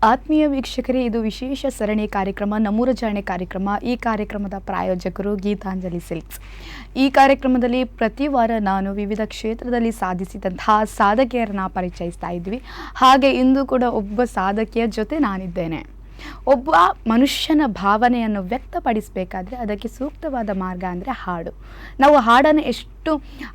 ಆತ್ಮೀಯ ವೀಕ್ಷಕರೇ, ಇದು ವಿಶೇಷ ಸರಣಿ ಕಾರ್ಯಕ್ರಮ ನಮ್ಮೂರ ಜಾಣೆ ಕಾರ್ಯಕ್ರಮ. ಈ ಕಾರ್ಯಕ್ರಮದ ಪ್ರಾಯೋಜಕರು ಗೀತಾಂಜಲಿ ಸಿಲ್ಕ್ಸ್. ಈ ಕಾರ್ಯಕ್ರಮದಲ್ಲಿ ಪ್ರತಿ ವಾರ ನಾನು ವಿವಿಧ ಕ್ಷೇತ್ರದಲ್ಲಿ ಸಾಧಿಸಿದಂತಹ ಸಾಧಕಿಯರನ್ನ ಪರಿಚಯಿಸ್ತಾ ಇದ್ವಿ. ಹಾಗೆ ಇಂದು ಕೂಡ ಒಬ್ಬ ಸಾಧಕಿಯ ಜೊತೆ ನಾನಿದ್ದೇನೆ. ಒಬ್ಬ ಮನುಷ್ಯನ ಭಾವನೆಯನ್ನು ವ್ಯಕ್ತಪಡಿಸಬೇಕಾದ್ರೆ ಅದಕ್ಕೆ ಸೂಕ್ತವಾದ ಮಾರ್ಗ ಅಂದರೆ ಹಾಡು. ನಾವು ಹಾಡನ್ನು ಎಷ್ಟು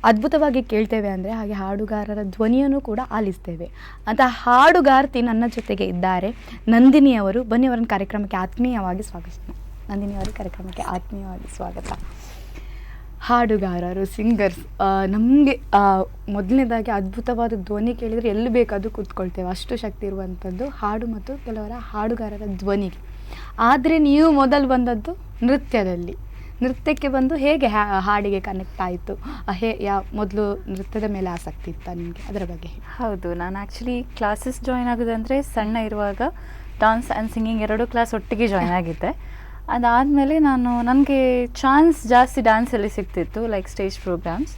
ಅದ್ಭುತವಾಗಿ ಕೇಳ್ತೇವೆ ಅಂದರೆ, ಹಾಗೆ ಹಾಡುಗಾರರ ಧ್ವನಿಯನ್ನು ಕೂಡ ಆಲಿಸ್ತೇವೆ. ಅಂತ ಹಾಡುಗಾರ್ತಿ ನನ್ನ ಜೊತೆಗೆ ಇದ್ದಾರೆ, ನಂದಿನಿ ಅವರು. ಬನ್ನಿ, ಅವರನ್ನು ಕಾರ್ಯಕ್ರಮಕ್ಕೆ ಆತ್ಮೀಯವಾಗಿ ಸ್ವಾಗತಿಸೋಣ. ನಂದಿನಿ ಅವರ, ಕಾರ್ಯಕ್ರಮಕ್ಕೆ ಆತ್ಮೀಯವಾಗಿ ಸ್ವಾಗತ. ಹಾಡುಗಾರರು, ಸಿಂಗರ್ಸ್, ನಮಗೆ ಮೊದಲನೇದಾಗಿ ಅದ್ಭುತವಾದ ಧ್ವನಿ ಕೇಳಿದರೆ ಎಲ್ಲಿ ಬೇಕಾದರೂ ಕೂತ್ಕೊಳ್ತೇವೆ. ಅಷ್ಟು ಶಕ್ತಿ ಇರುವಂಥದ್ದು ಹಾಡು ಮತ್ತು ಕೆಲವರ ಹಾಡುಗಾರರ ಧ್ವನಿಗೆ. ಆದರೆ ನೀವು ಮೊದಲು ಬಂದದ್ದು ನೃತ್ಯದಲ್ಲಿ. ನೃತ್ಯಕ್ಕೆ ಬಂದು ಹೇಗೆ ಹಾಡಿಗೆ ಕನೆಕ್ಟ್ ಆಯಿತು? ಹೇ ಯಾ ಮೊದಲು ನೃತ್ಯದ ಮೇಲೆ ಆಸಕ್ತಿ ಇತ್ತಾ ನಿಮಗೆ? ಅದರ ಬಗ್ಗೆ ಹೇಳಿ. ಹೌದು, ನಾನು actually classes join ಆಗೋದಂದರೆ ಸಣ್ಣ ಇರುವಾಗ dance and singing ಎರಡೂ ಕ್ಲಾಸ್ ಒಟ್ಟಿಗೆ ಜಾಯ್ನ್ ಆಗಿದ್ದೆ. ಅದಾದಮೇಲೆ ನನಗೆ ಚಾನ್ಸ್ ಜಾಸ್ತಿ ಡ್ಯಾನ್ಸಲ್ಲಿ ಸಿಗ್ತಿತ್ತು, like stage programmes.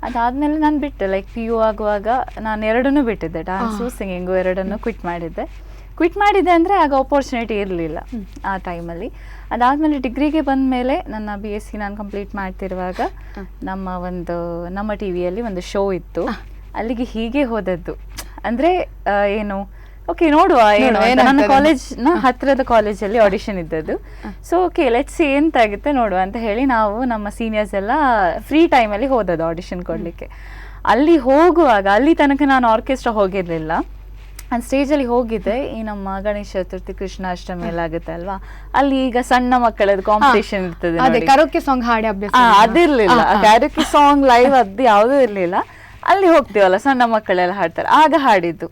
ಅದಾದಮೇಲೆ ನಾನು ಬಿಟ್ಟೆ. ಲೈಕ್ ಪಿಯು ಆಗುವಾಗ ನಾನು ಎರಡನ್ನೂ ಬಿಟ್ಟಿದ್ದೆ, ಡ್ಯಾನ್ಸು, ಸಿಂಗಿಂಗು ಎರಡನ್ನೂ ಕ್ವಿಟ್ ಮಾಡಿದ್ದೆ. ಕ್ವಿಟ್ ಮಾಡಿದ್ದೆ ಅಂದರೆ ಆಗ ಆಪರ್ಚುನಿಟಿ ಇರಲಿಲ್ಲ ಆ ಟೈಮಲ್ಲಿ. ಅದಾದಮೇಲೆ ಡಿಗ್ರಿಗೆ ಬಂದ ಮೇಲೆ, ನನ್ನ ಬಿಎಸ್ಸಿ ನಾನು ಕಂಪ್ಲೀಟ್ ಮಾಡ್ತಿರುವಾಗ ನಮ್ಮ ಟಿವಿಯಲ್ಲಿ ಒಂದು ಶೋ ಇತ್ತು. ಅಲ್ಲಿಗೆ ಹೀಗೆ ಹೋದದ್ದು. ಅಂದರೆ ಏನು, ಓಕೆ, ನೋಡುವ ಏನು ನೋಡುವ ಅಂತ. ನನ್ನ ಏನಾಗ್ತದೆ. ಕಾಲೇಜ್ನ ಹತ್ತಿರದ ಕಾಲೇಜಲ್ಲಿ ಆಡಿಷನ್ ಇದ್ದದ್ದು. So okay, let's ಎಂತಾಗುತ್ತೆ ನೋಡುವ ಅಂತ ಹೇಳಿ ನಾವು ನಮ್ಮ ಸೀನಿಯರ್ಸ್ ಎಲ್ಲ ಫ್ರೀ ಟೈಮಲ್ಲಿ ಹೋದದ್ದು ಆಡಿಷನ್ ಕೊಡಲಿಕ್ಕೆ. ಅಲ್ಲಿ ಹೋಗುವಾಗ, ಅಲ್ಲಿ ತನಕ ನಾನು ಆರ್ಕೆಸ್ಟ್ರಾ ಹೋಗಿರಲಿಲ್ಲ. ನಾನು ಸ್ಟೇಜಲ್ಲಿ ಹೋಗಿದ್ದೆ, ಈ ನಮ್ಮ ಗಣೇಶ ಚತುರ್ಥಿ, ಕೃಷ್ಣಾಷ್ಟಮಿ ಎಲ್ಲ ಆಗುತ್ತೆ ಅಲ್ವಾ, ಅಲ್ಲಿ ಈಗ ಸಣ್ಣ ಮಕ್ಕಳದ್ದು ಕಾಂಪಿಟೇಷನ್ ಇರ್ತದೆ ಅದೇ ನೋಡಿ. ಕರೋಕೆ ಸಾಂಗ್ ಹಾಡಿ ಅಭ್ಯಾಸ ಇದೆಯಾ? ಅದಿರ್ಲಿಲ್ಲ. Karaoke song live ಅದು ಯಾವುದೂ ಇರ್ಲಿಲ್ಲ. ಅಲ್ಲಿ ಹೋಗ್ತೀವಲ್ಲ, ಸಣ್ಣ ಮಕ್ಕಳೆಲ್ಲ ಹಾಡ್ತಾರೆ, ಆಗ ಹಾಡಿದ್ದು.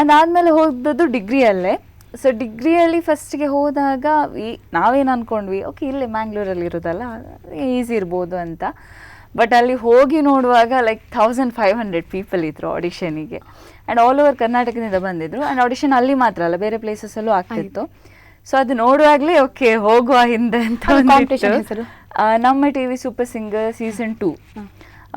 ಅದಾದ್ಮೇಲೆ ಹೋದದ್ದು ಡಿಗ್ರಿಯಲ್ಲೇ. ಸೊ ಡಿಗ್ರಿಯಲ್ಲಿ ಫಸ್ಟ್ಗೆ ಹೋದಾಗ ಈ ನಾವೇನು ಅನ್ಕೊಂಡ್ವಿ, ಓಕೆ, ಇಲ್ಲೇ ಮ್ಯಾಂಗ್ಳೂರಲ್ಲಿ ಇರೋದಲ್ಲ, ಈಸಿ ಇರ್ಬೋದು ಅಂತ. ಬಟ್ ಅಲ್ಲಿ ಹೋಗಿ ನೋಡುವಾಗ ಲೈಕ್ 1500 ಪೀಪಲ್ ಇದ್ರು ಆಡಿಷನಿಗೆ. And all over ಕರ್ನಾಟಕದಿಂದ ಬಂದಿದ್ರು. ಆ್ಯಂಡ್ ಆಡಿಷನ್ ಅಲ್ಲಿ ಮಾತ್ರ ಅಲ್ಲ, ಬೇರೆ ಪ್ಲೇಸಸ್ಸಲ್ಲೂ ಆಗ್ತಿತ್ತು. ಸೊ ಅದು ನೋಡುವಾಗಲೇ ಓಕೆ, ಹೋಗುವ ಹಿಂದೆ ಅಂತ ಅದು competition ಒಂದಿತ್ತು. ಹೆಸರು? ನಮ್ಮ TV super singer season 2.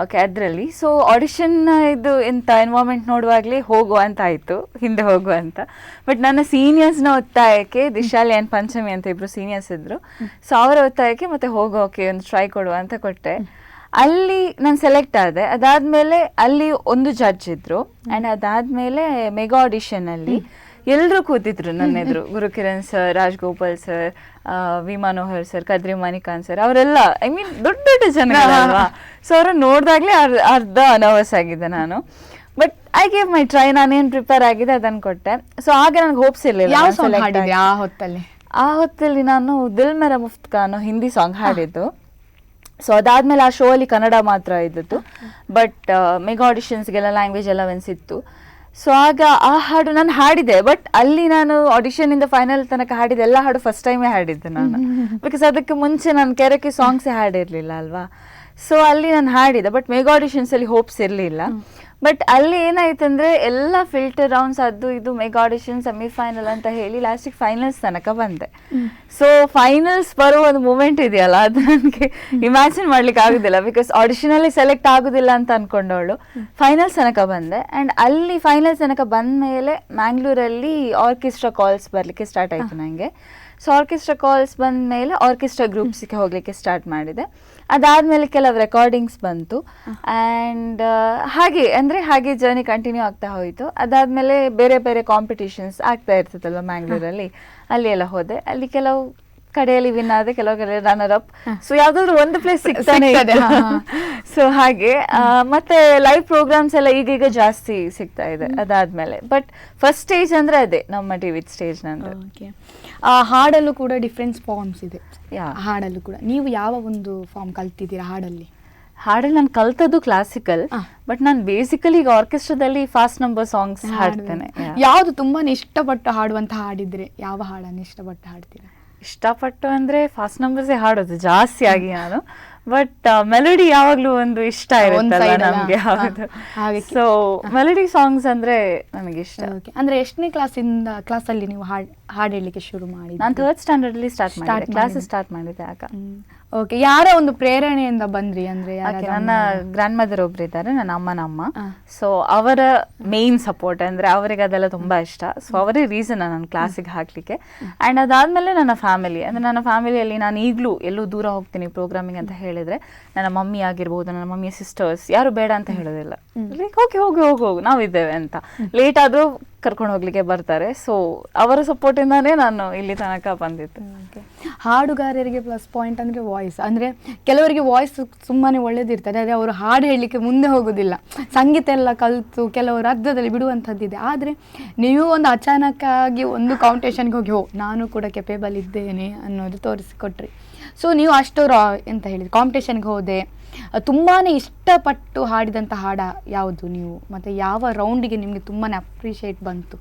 Okay, ಅದರಲ್ಲಿ. ಸೊ ಆಡಿಷನ್ ಇದು ಎಂತ ಎನ್ವೈರ್ಮೆಂಟ್ ನೋಡುವಾಗಲೇ ಹೋಗುವ ಅಂತ ಆಯಿತು, ಹಿಂದೆ ಹೋಗುವ ಅಂತ. ಬಟ್ ನನ್ನ ಸೀನಿಯರ್ಸ್ನ ಒತ್ತಾಯಕ್ಕೆ, ದಿಶಾಲಿ ಆ್ಯಂಡ್ ಪಂಚಮಿ ಅಂತ ಇಬ್ರು ಸೀನಿಯರ್ಸ್ ಇದ್ರು, ಸೊ ಅವರ ಒತ್ತಾಯಕ್ಕೆ ಮತ್ತೆ ಹೋಗುವ, ಓಕೆ, ಒಂದು ಟ್ರೈ ಕೊಡುವ ಅಂತ ಕೊಟ್ಟೆ. ಅಲ್ಲಿ ನಾನು ಸೆಲೆಕ್ಟ್ ಆದೆ. ಅದಾದಮೇಲೆ ಅಲ್ಲಿ ಒಂದು ಜಡ್ಜ್ ಇದ್ರು. ಆ್ಯಂಡ್ ಅದಾದಮೇಲೆ ಮೆಗಾ ಆಡಿಷನಲ್ಲಿ ಎಲ್ಲರೂ ಕೂತಿದ್ರು ನನ್ನ ಎದುರು. Gurukiran sir, Rajgopal sir, V Manohar sir, Kadri Manikanth sir, ಅವರೆಲ್ಲ, I mean, ದೊಡ್ಡ ದೊಡ್ಡ ಜನಗಳಲ್ವಾ? ಸೊ ಅವ್ರನ್ನ ನೋಡಿದಾಗಲೇ ಅರ್ಧ ನರ್ವಸ್ ಆಗಿದ್ದೆ ನಾನು. But I gave my try. ನಾನೇನು ಪ್ರಿಪೇರ್ ಆಗಿದೆ ಅದನ್ನು ಕೊಟ್ಟೆ. ಸೊ ಆಗ ನನಗೆ ಹೋಪ್ಸ್ ಇರಲಿಲ್ಲ. ಯಾವ ಸಾಂಗ್ ಹಾಡಿದ್ರಿ ಆ ಹೊತ್ತಲ್ಲಿ? ಆ ಹೊತ್ತಲ್ಲಿ ನಾನು ದಿಲ್ ಮೇರಾ ಮುಫ್ತ್ ಕಾ ಅನ್ನೋ ಹಿಂದಿ ಸಾಂಗ್ ಹಾಡಿದ್ದು. ಸೊ ಅದಾದ್ಮೇಲೆ ಆ ಶೋ ಅಲ್ಲಿ ಕನ್ನಡ ಮಾತ್ರ ಇದ್ದದ್ದು. ಬಟ್ ಮೆಗಾ ಆಡಿಷನ್ಸ್ಗೆಲ್ಲ ಲ್ಯಾಂಗ್ವೇಜ್ ಅಲವೆನ್ಸ್ ಇತ್ತು. ಸೊ ಆಗ ಆ ಹಾಡು ನಾನು ಹಾಡಿದೆ. ಬಟ್ ಅಲ್ಲಿ ನಾನು ಆಡಿಷನ್ ಇಂದ ಫೈನಲ್ ತನಕ ಹಾಡಿದ ಎಲ್ಲ ಹಾಡು ಫಸ್ಟ್ ಟೈಮೇ ಹಾಡಿದ್ದೆ ನಾನು. Because ಅದಕ್ಕೆ ಮುಂಚೆ ನಾನು ಕೆರಕೆ ಸಾಂಗ್ಸೇ ಹಾಡಿರ್ಲಿಲ್ಲ ಅಲ್ವಾ? ಸೊ ಅಲ್ಲಿ ನಾನು ಹಾಡಿದೆ. But mega auditions ಅಲ್ಲಿ ಹೋಪ್ಸ್ ಇರಲಿಲ್ಲ. ಬಟ್ ಅಲ್ಲಿ ಏನಾಯ್ತಂದ್ರೆ, ಎಲ್ಲ ಫಿಲ್ಟರ್ ರೌಂಡ್ಸ್, ಅದು ಇದು, mega audition, semifinal ಅಂತ ಹೇಳಿ ಲಾಸ್ಟಿಗೆ ಫೈನಲ್ಸ್ ತನಕ ಬಂದೆ. ಸೊ ಫೈನಲ್ಸ್ ಬರುವ ಒಂದು ಮೂಮೆಂಟ್ ಇದೆಯಲ್ಲ, ಅದು ನನಗೆ ಇಮ್ಯಾಜಿನ್ ಮಾಡ್ಲಿಕ್ಕೆ ಆಗುದಿಲ್ಲ. Because audition ಅಲ್ಲಿ ಸೆಲೆಕ್ಟ್ ಆಗುದಿಲ್ಲ ಅಂತ ಅನ್ಕೊಂಡವಳು ಫೈನಲ್ಸ್ ತನಕ ಬಂದೆ. ಅಂಡ್ ಅಲ್ಲಿ ಫೈನಲ್ಸ್ ತನಕ ಬಂದ ಮೇಲೆ ಮ್ಯಾಂಗ್ಳೂರಲ್ಲಿ ಆರ್ಕೆಸ್ಟ್ರಾ ಕಾಲ್ಸ್ ಬರ್ಲಿಕ್ಕೆ ಸ್ಟಾರ್ಟ್ ಆಯ್ತು ನನಗೆ. So orchestra calls ಬಂದ ಮೇಲೆ ಆರ್ಕೆಸ್ಟ್ರಾ ಗ್ರೂಪ್ಸ್ಗೆ ಹೋಗ್ಲಿಕ್ಕೆ ಸ್ಟಾರ್ಟ್ ಮಾಡಿದೆ. ಅದಾದ್ಮೇಲೆ ಕೆಲವು ರೆಕಾರ್ಡಿಂಗ್ಸ್ ಬಂತು. ಆ್ಯಂಡ್ ಹಾಗೆ, ಅಂದರೆ ಹಾಗೆ ಜರ್ನಿ ಕಂಟಿನ್ಯೂ ಆಗ್ತಾ ಹೋಯಿತು. ಅದಾದ್ಮೇಲೆ ಬೇರೆ ಬೇರೆ ಕಾಂಪಿಟಿಷನ್ಸ್ ಆಗ್ತಾ ಇರ್ತದಲ್ವ ಮ್ಯಾಂಗ್ಳೂರಲ್ಲಿ, ಅಲ್ಲಿ ಎಲ್ಲ ಹೋದೆ. ಅಲ್ಲಿ ಕೆಲವು ಕಡೆಯಲ್ಲಿ ವಿನ್ ಆದೆ, ಕೆಲವು ಕಡೆ runner up. So ಯಾವ್ದಾದ್ರು ಒಂದು ಪ್ಲೇಸ್ ಸಿಗ್ತಾನೆ. ಸಿಗ್ತದೆ, ಹಾ, ಹಾ. ಸೊ ಹಾಗೆ ಮತ್ತೆ ಲೈವ್ ಪ್ರೋಗ್ರಾಮ್ಸ್ ಎಲ್ಲ ಈಗೀಗ ಜಾಸ್ತಿ ಸಿಗ್ತಾ ಇದೆ ಅದಾದ್ಮೇಲೆ. But first stage ಅಂದ್ರೆ ಅದೇ ನಮ್ಮ ಟಿವಿ ಸ್ಟೇಜ್ ನಂದು. ಓಕೆ, ಹಾಡಲ್ಲೂ ಕೂಡ ಡಿಫ್ರೆಂಟ್ ಫಾರ್ಮ್ಸ್ ಇದೆ. ಹಾಡಲ್ಲೂ ಕೂಡ ನೀವು ಯಾವ ಒಂದು ಫಾರ್ಮ್ ಕಲ್ತಿದ್ದೀರಾ ಹಾಡಲ್ಲಿ? ಹಾಡಲ್ಲಿ ನಾನು ಕಲ್ತದ್ದು ಕ್ಲಾಸಿಕಲ್. ಬಟ್ ನಾನು ಬೇಸಿಕಲಿ ಈಗ ಆರ್ಕೆಸ್ಟ್ರಾದಲ್ಲಿ fast number songs ಹಾಡ್ತೇನೆ. Yeah. ಯಾವುದು ತುಂಬಾನೇ ಇಷ್ಟಪಟ್ಟು ಹಾಡುವಂತ ಹಾಡಿದ್ರೆ, ಯಾವ ಹಾಡನ್ನು ಇಷ್ಟಪಟ್ಟು ಹಾಡ್ತೀರಾ? ಇಷ್ಟಪಟ್ಟು ಅಂದ್ರೆ ಫಾಸ್ಟ್ ನಂಬರ್ಸೇ ಹಾಡೋದು ಜಾಸ್ತಿ ಆಗಿ ನಾನು. ಬಟ್ ಮೆಲೋಡಿ ಯಾವಾಗ್ಲೂ ಒಂದು ಇಷ್ಟ ಒಂದ್ ಇರುತ್ತಲ್ಲ side ಅಲ್ಲ? ನಮ್ಗೆ. ಹೌದು. ಹಾಗೆ. So melody songs ಅಂದ್ರೆ ನನಗೆ ಇಷ್ಟ. Okay. ಅಂದ್ರೆ ಎಷ್ಟನೇ ಕ್ಲಾಸಿಂದ, ಕ್ಲಾಸಲ್ಲಿ ನೀವು ಹಾಡು ಹಾಡು ಹೇಳಲಿಕ್ಕೆ ಶುರು ಮಾಡಿ? ನಾನು ಥರ್ಡ್ ಸ್ಟ್ಯಾಂಡರ್ಡ್ ಅಲ್ಲಿ ಸ್ಟಾರ್ಟ್ Start ಮಾಡಿದೆ ಕ್ಲಾಸಸ್. ಮಾಡಿದ್ದು. ಸ್ಟಾರ್ಟ್ ಮಾಡಿದೆ ಆಗ. Okay, ಯಾರ ಒಂದು ಪ್ರೇರಣೆಯಿಂದ ಬಂದ್ರಿ ಅಂದ್ರೆ? ಓಕೆ, ನನ್ನ ಗ್ರ್ಯಾಂಡ್ ಮದರ್ ಒಬ್ರು ಇದ್ದಾರೆ, ನನ್ನ ಅಮ್ಮನ ಅಮ್ಮ. ಸೊ ಅವರ ಮೇನ್ ಸಪೋರ್ಟ್, ಅಂದ್ರೆ ಅವರಿಗೆ ಅದೆಲ್ಲ ತುಂಬಾ ಇಷ್ಟ. ಸೊ ಅವರೇ ರೀಸನ್ ನನ್ನ ಕ್ಲಾಸಿಗೆ ಹಾಕ್ಲಿಕ್ಕೆ. ಆ್ಯಂಡ್ ಅದಾದ್ಮೇಲೆ ನನ್ನ ಫ್ಯಾಮಿಲಿ, ಅಂದ್ರೆ ನನ್ನ ಫ್ಯಾಮಿಲಿಯಲ್ಲಿ ನಾನು ಈಗಲೂ ಎಲ್ಲೂ ದೂರ ಹೋಗ್ತೀನಿ ಪ್ರೋಗ್ರಾಮಿಂಗ್ ಅಂತ ಹೇಳಿದ್ರೆ, ನನ್ನ ಮಮ್ಮಿ ಆಗಿರ್ಬೋದು, ನನ್ನ ಮಮ್ಮಿಯ ಸಿಸ್ಟರ್ಸ್ ಯಾರು ಬೇಡ ಅಂತ ಹೇಳೋದಿಲ್ಲ. ಲೈಕ್ ಓಕೆ, ಹೋಗಿ ಹೋಗಿ ಹೋಗು, ನಾವಿದ್ದೇವೆ ಅಂತ ಲೇಟ್ ಆದರೂ ಕರ್ಕೊಂಡು ಹೋಗ್ಲಿಕ್ಕೆ ಬರ್ತಾರೆ. ಸೊ ಅವರ ಸಪೋರ್ಟಿಂದಾನೇ ನಾನು ಇಲ್ಲಿ ತನಕ ಬಂದಿದ್ದು. Okay. ಹಾಡುಗಾರರಿಗೆ ಪ್ಲಸ್ ಪಾಯಿಂಟ್ ಅಂದರೆ ವಾಯ್ಸ್. ಅಂದರೆ ಕೆಲವರಿಗೆ ವಾಯ್ಸ್ ತುಂಬಾ ಒಳ್ಳೇದಿರ್ತದೆ, ಆದರೆ ಅವರು ಹಾಡು ಹೇಳಲಿಕ್ಕೆ ಮುಂದೆ ಹೋಗೋದಿಲ್ಲ. ಸಂಗೀತ ಎಲ್ಲ ಕಲಿತು ಕೆಲವರು ಅರ್ಧದಲ್ಲಿ ಬಿಡುವಂಥದ್ದಿದೆ. ಆದರೆ ನೀವು ಒಂದು ಅಚಾನಕ್ಕಾಗಿ ಒಂದು ಕಾಂಪಿಟೇಷನ್ಗೆ ಹೋಗಿ, ಹೋ ನಾನು ಕೂಡ ಕೆಪೇಬಲ್ ಇದ್ದೇನೆ ಅನ್ನೋದು ತೋರಿಸಿಕೊಟ್ರಿ. ಸೊ ನೀವು ಅಷ್ಟು ಎಂತ ಹೇಳಿದ್ರಿ, ಕಾಂಪಿಟೇಷನ್ಗೆ ಹೋದೆ, ತುಂಬಾ ಇಷ್ಟಪಟ್ಟು ಹಾಡಿದಂಥ ಹಾಡ ಯಾವುದು ನೀವು, ಮತ್ತು ಯಾವ ರೌಂಡಿಗೆ ನಿಮಗೆ ತುಂಬಾ ಅಪ್ರಿಷಿಯೇಟ್ ಬಂತು?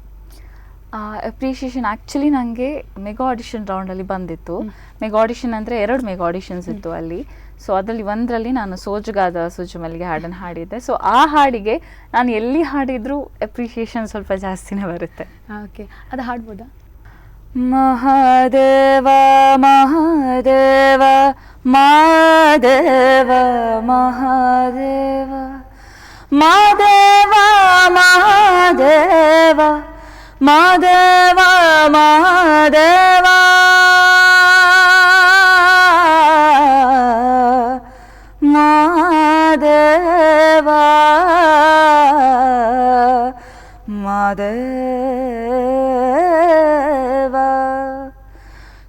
ಅಪ್ರಿಷಿಯೇಷನ್ ಆ್ಯಕ್ಚುಲಿ ನನಗೆ ಮೆಗಾ ಆಡಿಷನ್ ರೌಂಡಲ್ಲಿ ಬಂದಿತ್ತು. ಮೆಗಾ ಆಡಿಷನ್ ಅಂದರೆ ಎರಡು ಮೆಗಾ ಆಡಿಷನ್ಸ್ ಇತ್ತು ಅಲ್ಲಿ. ಸೊ ಅದರಲ್ಲಿ ಒಂದರಲ್ಲಿ ನಾನು ಸೋಜುಗಾದ ಸೋಜು ಮಲ್ಲಿಗೆ ಹಾಡನ್ನು ಹಾಡಿದ್ದೆ. ಸೊ ಆ ಹಾಡಿಗೆ ನಾನು ಎಲ್ಲಿ ಹಾಡಿದರೂ ಅಪ್ರಿಷಿಯೇಷನ್ ಸ್ವಲ್ಪ ಜಾಸ್ತಿನೇ ಬರುತ್ತೆ. ಓಕೆ, ಅದು ಹಾಡ್ಬೋದಾ? ಮಹಾದೇವ ಮಹಾದೇವ ಮಾದೇವ ಮಹಾದೇವ ಮಾದೇವ ಮಹಾದೇವ ಮಾದೇವ ಮಹಾದೇವ ಮಾದೇವ ಮಾದೇವ,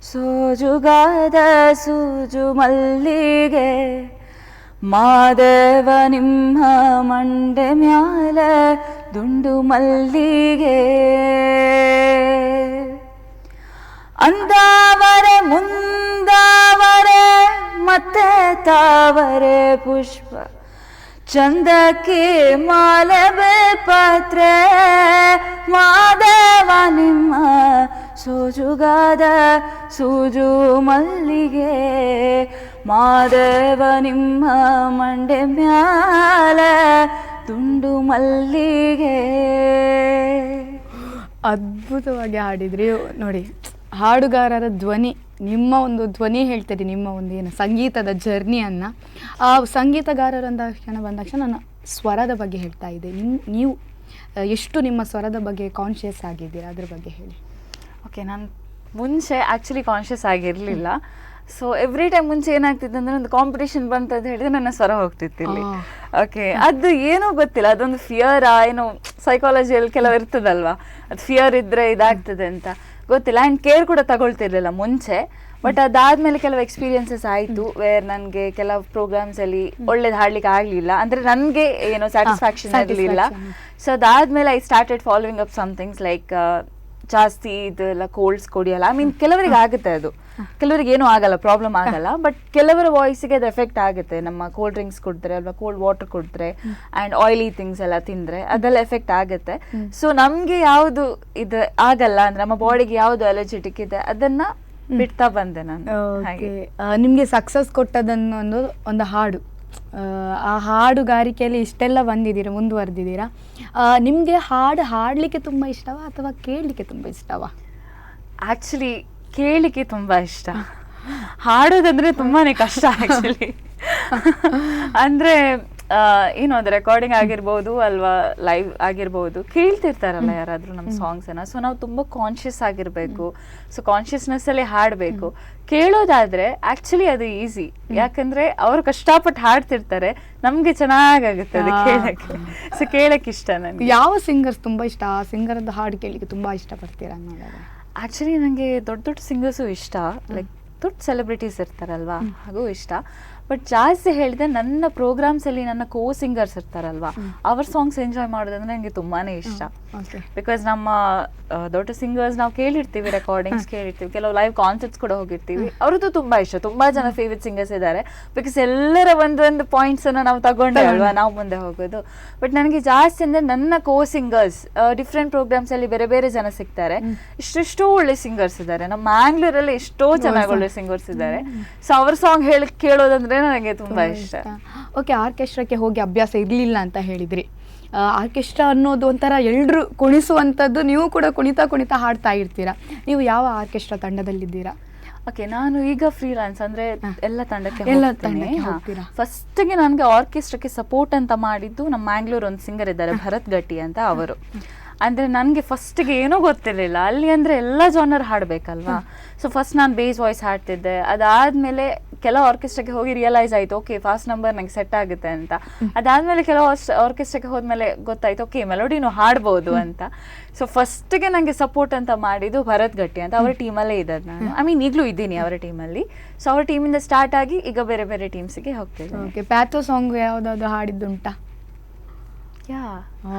ಸೋಜುಗಾದ ಸೂಜು ಮಲ್ಲಿಗೆ ಮಾದೇವ ನಿಮ್ಮ ಮಂಡೆ ಮ್ಯಾಲ ದುಂಡು ಮಲ್ಲಿಗೆ, ಅಂದಾವರೆ ಮುಂದಾವರೆ ಮತ್ತೆ ತಾವರೆ ಪುಷ್ಪ ಚಂದಕ್ಕೆ ಮಾಲೆ ಪಾತ್ರೆ ಮಾದೇವ ನಿಮ್ಮ ಸೋಜುಗಾದ ಸೂಜು ಮಲ್ಲಿಗೆ ಮಾದೇವ ನಿಮ್ಮ ಮಂಡೆ ಮ್ಯಾಲ ದುಂಡು ಮಲ್ಲಿಗೆ. ಅದ್ಭುತವಾಗಿ ಹಾಡಿದ್ರಿ. ನೋಡಿ, ಹಾಡುಗಾರರ ಧ್ವನಿ, ನಿಮ್ಮ ಒಂದು ಧ್ವನಿ ಹೇಳ್ತೀರಿ, ನಿಮ್ಮ ಒಂದು ಏನು ಸಂಗೀತದ ಜರ್ನಿಯನ್ನು. ಆ ಸಂಗೀತಗಾರರು ಅಂದ ಕ್ಷಣ ಬಂದ ತಕ್ಷಣ ನಾನು ಸ್ವರದ ಬಗ್ಗೆ ಹೇಳ್ತಾ ಇದ್ದೆ. ನೀವು ಎಷ್ಟು ನಿಮ್ಮ ಸ್ವರದ ಬಗ್ಗೆ ಕಾನ್ಷಿಯಸ್ ಆಗಿದ್ದೀರಾ, ಅದ್ರ ಬಗ್ಗೆ ಹೇಳಿ. ಓಕೆ, ನಾನು ಮುಂಚೆ ಆ್ಯಕ್ಚುಲಿ ಕಾನ್ಷಿಯಸ್ ಆಗಿರಲಿಲ್ಲ. So every time ಮುಂಚೆ ಏನಾಗ್ತಿತ್ತು ಅಂದರೆ, ಒಂದು ಕಾಂಪಿಟೇಷನ್ ಬಂತು ಅಂತ ಹೇಳಿದ್ರೆ ನನ್ನ ಸ್ವರ ಹೋಗ್ತಿತ್ತು ಇಲ್ಲಿ. ಓಕೆ, ಅದು ಏನೋ ಗೊತ್ತಿಲ್ಲ, ಅದೊಂದು ಫಿಯರ್ ಏನೋ ಸೈಕಾಲಜಿಯಲ್ಲಿ ಕೆಲವು ಇರ್ತದಲ್ವಾ, ಅದು ಫಿಯರ್ ಇದ್ರೆ ಇದಾಗ್ತದೆ ಅಂತ ಗೊತ್ತಿಲ್ಲ. ಆ್ಯಂಡ್ ಕೇರ್ ಕೂಡ ತಗೊಳ್ತಿರ್ಲಿಲ್ಲ ಮುಂಚೆ. ಬಟ್ ಅದಾದ್ಮೇಲೆ ಕೆಲವು ಎಕ್ಸ್ಪೀರಿಯನ್ಸಸ್ ಆಯಿತು, ವೇರ್ ನನಗೆ ಕೆಲವು ಪ್ರೋಗ್ರಾಮ್ಸಲ್ಲಿ ಒಳ್ಳೇದು ಹಾಡ್ಲಿಕ್ಕೆ ಆಗಲಿಲ್ಲ, ಅಂದರೆ ನನಗೆ ಏನೋ ಸ್ಯಾಟಿಸ್ಫ್ಯಾಕ್ಷನ್ ಇರಲಿಲ್ಲ. ಸೊ ಅದಾದ್ಮೇಲೆ I started following up somethings like ಜಾಸ್ತಿ ಇದೆಲ್ಲ ಕೋಲ್ಡ್ಸ್ ಕುಡಿಯಲ್ಲ. I mean ಕೆಲವರಿಗೆ ಆಗುತ್ತೆ ಅದು, ಕೆಲವರಿಗೆ ಏನೂ ಆಗಲ್ಲ, ಪ್ರಾಬ್ಲಮ್ ಆಗಲ್ಲ. ಬಟ್ ಕೆಲವರ ವಾಯ್ಸಿಗೆ ಅದು ಎಫೆಕ್ಟ್ ಆಗುತ್ತೆ. ನಮ್ಮ ಕೋಲ್ಡ್ ಡ್ರಿಂಕ್ಸ್ ಕುಡಿದ್ರೆ ಅಲ್ವಾ, ಕೋಲ್ಡ್ ವಾಟರ್ ಕುಡಿದ್ರೆ and oily things ಎಲ್ಲ ತಿಂದರೆ ಅದೆಲ್ಲ ಎಫೆಕ್ಟ್ ಆಗುತ್ತೆ. ಸೊ ನಮಗೆ ಯಾವುದು ಇದು ಆಗಲ್ಲ ಅಂದ್ರೆ, ನಮ್ಮ ಬಾಡಿಗೆ ಯಾವುದು ಅಲರ್ಜೆಟಿಕ್ ಇದೆ ಅದನ್ನ ಬಿಡ್ತಾ ಬಂದೆ ನಾನು. ಹಾಗೆ ನಿಮಗೆ ಸಕ್ಸಸ್ ಕೊಟ್ಟದನ್ನು ಒಂದು ಹಾಡು, ಆ ಹಾಡುಗಾರಿಕೆಯಲ್ಲಿ ಇಷ್ಟೆಲ್ಲ ಬಂದಿದ್ದೀರಾ, ಮುಂದುವರೆದಿದ್ದೀರಾ. ನಿಮಗೆ ಹಾಡು ಹಾಡಲಿಕ್ಕೆ ತುಂಬ ಇಷ್ಟವಾ ಅಥವಾ ಕೇಳಲಿಕ್ಕೆ ತುಂಬ ಇಷ್ಟವಾ? ಆ್ಯಕ್ಚುಲಿ ಕೇಳಲಿಕ್ಕೆ ತುಂಬ ಇಷ್ಟ, ಹಾಡೋದಂದ್ರೆ ತುಂಬಾನೇ ಕಷ್ಟ ಆ್ಯಕ್ಚುಲಿ. ಅಂದರೆ ಏನು ಅದು ರೆಕಾರ್ಡಿಂಗ್ ಆಗಿರ್ಬೋದು ಅಲ್ವಾ ಲೈವ್ ಆಗಿರ್ಬೋದು, ಕೇಳ್ತಿರ್ತಾರಲ್ಲ ಯಾರಾದರೂ ನಮ್ಮ ಸಾಂಗ್ಸನ್ನು. ಸೊ ನಾವು ತುಂಬ ಕಾನ್ಷಿಯಸ್ ಆಗಿರಬೇಕು, ಸೊ ಕಾನ್ಷಿಯಸ್ನೆಸ್ಸಲ್ಲಿ ಹಾಡಬೇಕು. ಕೇಳೋದಾದರೆ ಆ್ಯಕ್ಚುಲಿ ಅದು ಈಸಿ, ಯಾಕಂದರೆ ಅವರು ಕಷ್ಟಪಟ್ಟು ಹಾಡ್ತಿರ್ತಾರೆ, ನಮಗೆ ಚೆನ್ನಾಗಾಗುತ್ತೆ ಅದು ಕೇಳೋಕ್ಕೆ. ಸೊ ಕೇಳೋಕ್ಕೆ ಇಷ್ಟ ನನಗೆ. ಯಾವ ಸಿಂಗರ್ಸ್ ತುಂಬ ಇಷ್ಟ? ಆ ಸಿಂಗರ್ದು ಹಾಡು ಕೇಳಲಿಕ್ಕೆ ತುಂಬ ಇಷ್ಟಪಡ್ತೀರಾ ಅನ್ನೋದಾದ್ರೆ? ಆ್ಯಕ್ಚುಲಿ ನನಗೆ ದೊಡ್ಡ ದೊಡ್ಡ ಸಿಂಗರ್ಸು ಇಷ್ಟ, ಲೈಕ್ ದೊಡ್ಡ ಸೆಲೆಬ್ರಿಟೀಸ್ ಇರ್ತಾರಲ್ವಾ ಹಾಗೂ ಇಷ್ಟ. ಬಟ್ ಜಾಸ್ತಿ ಹೇಳಿದೆ ನನ್ನ ಪ್ರೋಗ್ರಾಮ್ಸಲ್ಲಿ ನನ್ನ ಕೋ ಸಿಂಗರ್ಸ್ ಇರ್ತಾರಲ್ವಾ, ಅವ್ರ ಸಾಂಗ್ಸ್ ಎಂಜಾಯ್ ಮಾಡೋದಂದ್ರೆ ನನಗೆ ತುಂಬಾ ಇಷ್ಟ. Because ನಮ್ಮ ದೊಡ್ಡ ಸಿಂಗರ್ಸ್ ನಾವು ಕೇಳಿರ್ತೀವಿ, ರೆಕಾರ್ಡಿಂಗ್ಸ್ ಕೇಳಿರ್ತೀವಿ, ಕೆಲವು ಲೈವ್ ಕಾನ್ಸರ್ಟ್ಸ್ ಕೂಡ ಹೋಗಿರ್ತೀವಿ, ಅವ್ರದ್ದು ತುಂಬ ಇಷ್ಟ. ತುಂಬ ಜನ ಫೇವ್ರೆಟ್ ಸಿಂಗರ್ಸ್ ಇದ್ದಾರೆ, because ಎಲ್ಲರ ಒಂದೊಂದು ಪಾಯಿಂಟ್ಸನ್ನು ನಾವು ತಗೊಂಡೆ ಅಲ್ವಾ ನಾವು ಮುಂದೆ ಹೋಗೋದು. ಬಟ್ ನನಗೆ ಜಾಸ್ತಿ ಅಂದರೆ ನನ್ನ ಕೋ ಸಿಂಗರ್ಸ್ ಡಿಫ್ರೆಂಟ್ ಪ್ರೋಗ್ರಾಮ್ಸಲ್ಲಿ ಬೇರೆ ಬೇರೆ ಜನ ಸಿಗ್ತಾರೆ, ಇಷ್ಟೆಷ್ಟೋ ಒಳ್ಳೆ ಸಿಂಗರ್ಸ್ ಇದ್ದಾರೆ ನಮ್ಮ ಮ್ಯಾಂಗ್ಳೂರಲ್ಲಿ, ಎಷ್ಟೋ ಚೆನ್ನಾಗಿ ಒಳ್ಳೆ ಸಿಂಗರ್ಸ್ ಇದ್ದಾರೆ. ಸೊ ಅವ್ರ ಸಾಂಗ್ ಹೇಳಿ ಕೇಳೋದಂದ್ರೆ ನನಗೆ ತುಂಬಾ ಇಷ್ಟ. ಓಕೆ, ಆರ್ಕೆಸ್ಟ್ರಾಕ್ಕೆ ಹೋಗಿ ಅಭ್ಯಾಸ ಇರಲಿಲ್ಲ ಅಂತ ಹೇಳಿದ್ರಿ. ಆರ್ಕೆಸ್ಟ್ರಾ ಅನ್ನೋದು ಒಂಥರ ಎಲ್ಲರೂ ಕುಣಿಸುವಂಥದ್ದು, ನೀವು ಕೂಡ ಕುಣಿತಾ ಕುಣಿತಾ ಹಾಡ್ತಾ ಇರ್ತೀರಾ. ನೀವು ಯಾವ ಆರ್ಕೆಸ್ಟ್ರಾ ತಂಡದಲ್ಲಿದ್ದೀರಾ? Okay, ನಾನು ಈಗ ಫ್ರೀಲಾನ್ಸ್ ಅಂದ್ರೆ ಎಲ್ಲ ತಂಡಕ್ಕೆ ಎಲ್ಲ ಹೋಗ್ತೀನಿ. ತಂಡಕ್ಕೆ ಹೋಗ್ತೀರಾ? ಫಸ್ಟ್ಗೆ ನನಗೆ ಆರ್ಕೆಸ್ಟ್ರಾಕ್ಕೆ ಸಪೋರ್ಟ್ ಅಂತ ಮಾಡಿದ್ದು ನಮ್ಮ ಮ್ಯಾಂಗ್ಳೂರ್ ಒಂದು ಸಿಂಗರ್ ಇದ್ದಾರೆ, ಭರತ್ ಗಟ್ಟಿ ಅಂತ ಅವರು. ಅಂದ್ರೆ ನನಗೆ ಫಸ್ಟ್ಗೆ ಏನೂ ಗೊತ್ತಿರಲಿಲ್ಲ ಅಲ್ಲಿ, ಅಂದ್ರೆ ಎಲ್ಲ ಜಾನರ್ ಹಾಡಬೇಕಲ್ವಾ. ಸೊ ಫಸ್ಟ್ ನಾನು ಬೇಸ್ ವಾಯ್ಸ್ ಹಾಡ್ತಿದ್ದೆ. ಅದಾದಮೇಲೆ ಕೆಲವು ಆರ್ಕೆಸ್ಟ್ರಾಗೆ ಹೋಗಿ ರಿಯಲೈಸ್ ಆಯಿತು, okay fast number ನಂಗೆ ಸೆಟ್ ಆಗುತ್ತೆ ಅಂತ. ಅದಾದಮೇಲೆ ಕೆಲವು ಆರ್ಕೆಸ್ಟ್ರಾಗೆ ಹೋದ್ಮೇಲೆ ಗೊತ್ತಾಯ್ತು, ಓಕೆ ಮೆಲೋಡಿನೂ ಹಾಡ್ಬೋದು ಅಂತ. ಸೊ ಫಸ್ಟ್ಗೆ ನನಗೆ ಸಪೋರ್ಟ್ ಅಂತ ಮಾಡಿದ್ದು ಭರತ್ ಗಟ್ಟಿ ಅಂತ, ಅವರ ಟೀಮಲ್ಲೇ ಇದ್ದದ್ದು ನಾನು. I mean ಈಗಲೂ ಇದ್ದೀನಿ ಅವರ ಟೀಮಲ್ಲಿ. ಸೊ ಅವರ ಟೀಮಿಂದ ಸ್ಟಾರ್ಟ್ ಆಗಿ ಈಗ ಬೇರೆ ಬೇರೆ ಟೀಮ್ಸಿಗೆ ಹೋಗ್ತಿದ್ದೀನಿ. Okay, patho song ಯಾವುದಾದ್ರು ಹಾಡಿದ್ದುಂಟಾ? ಯಾ,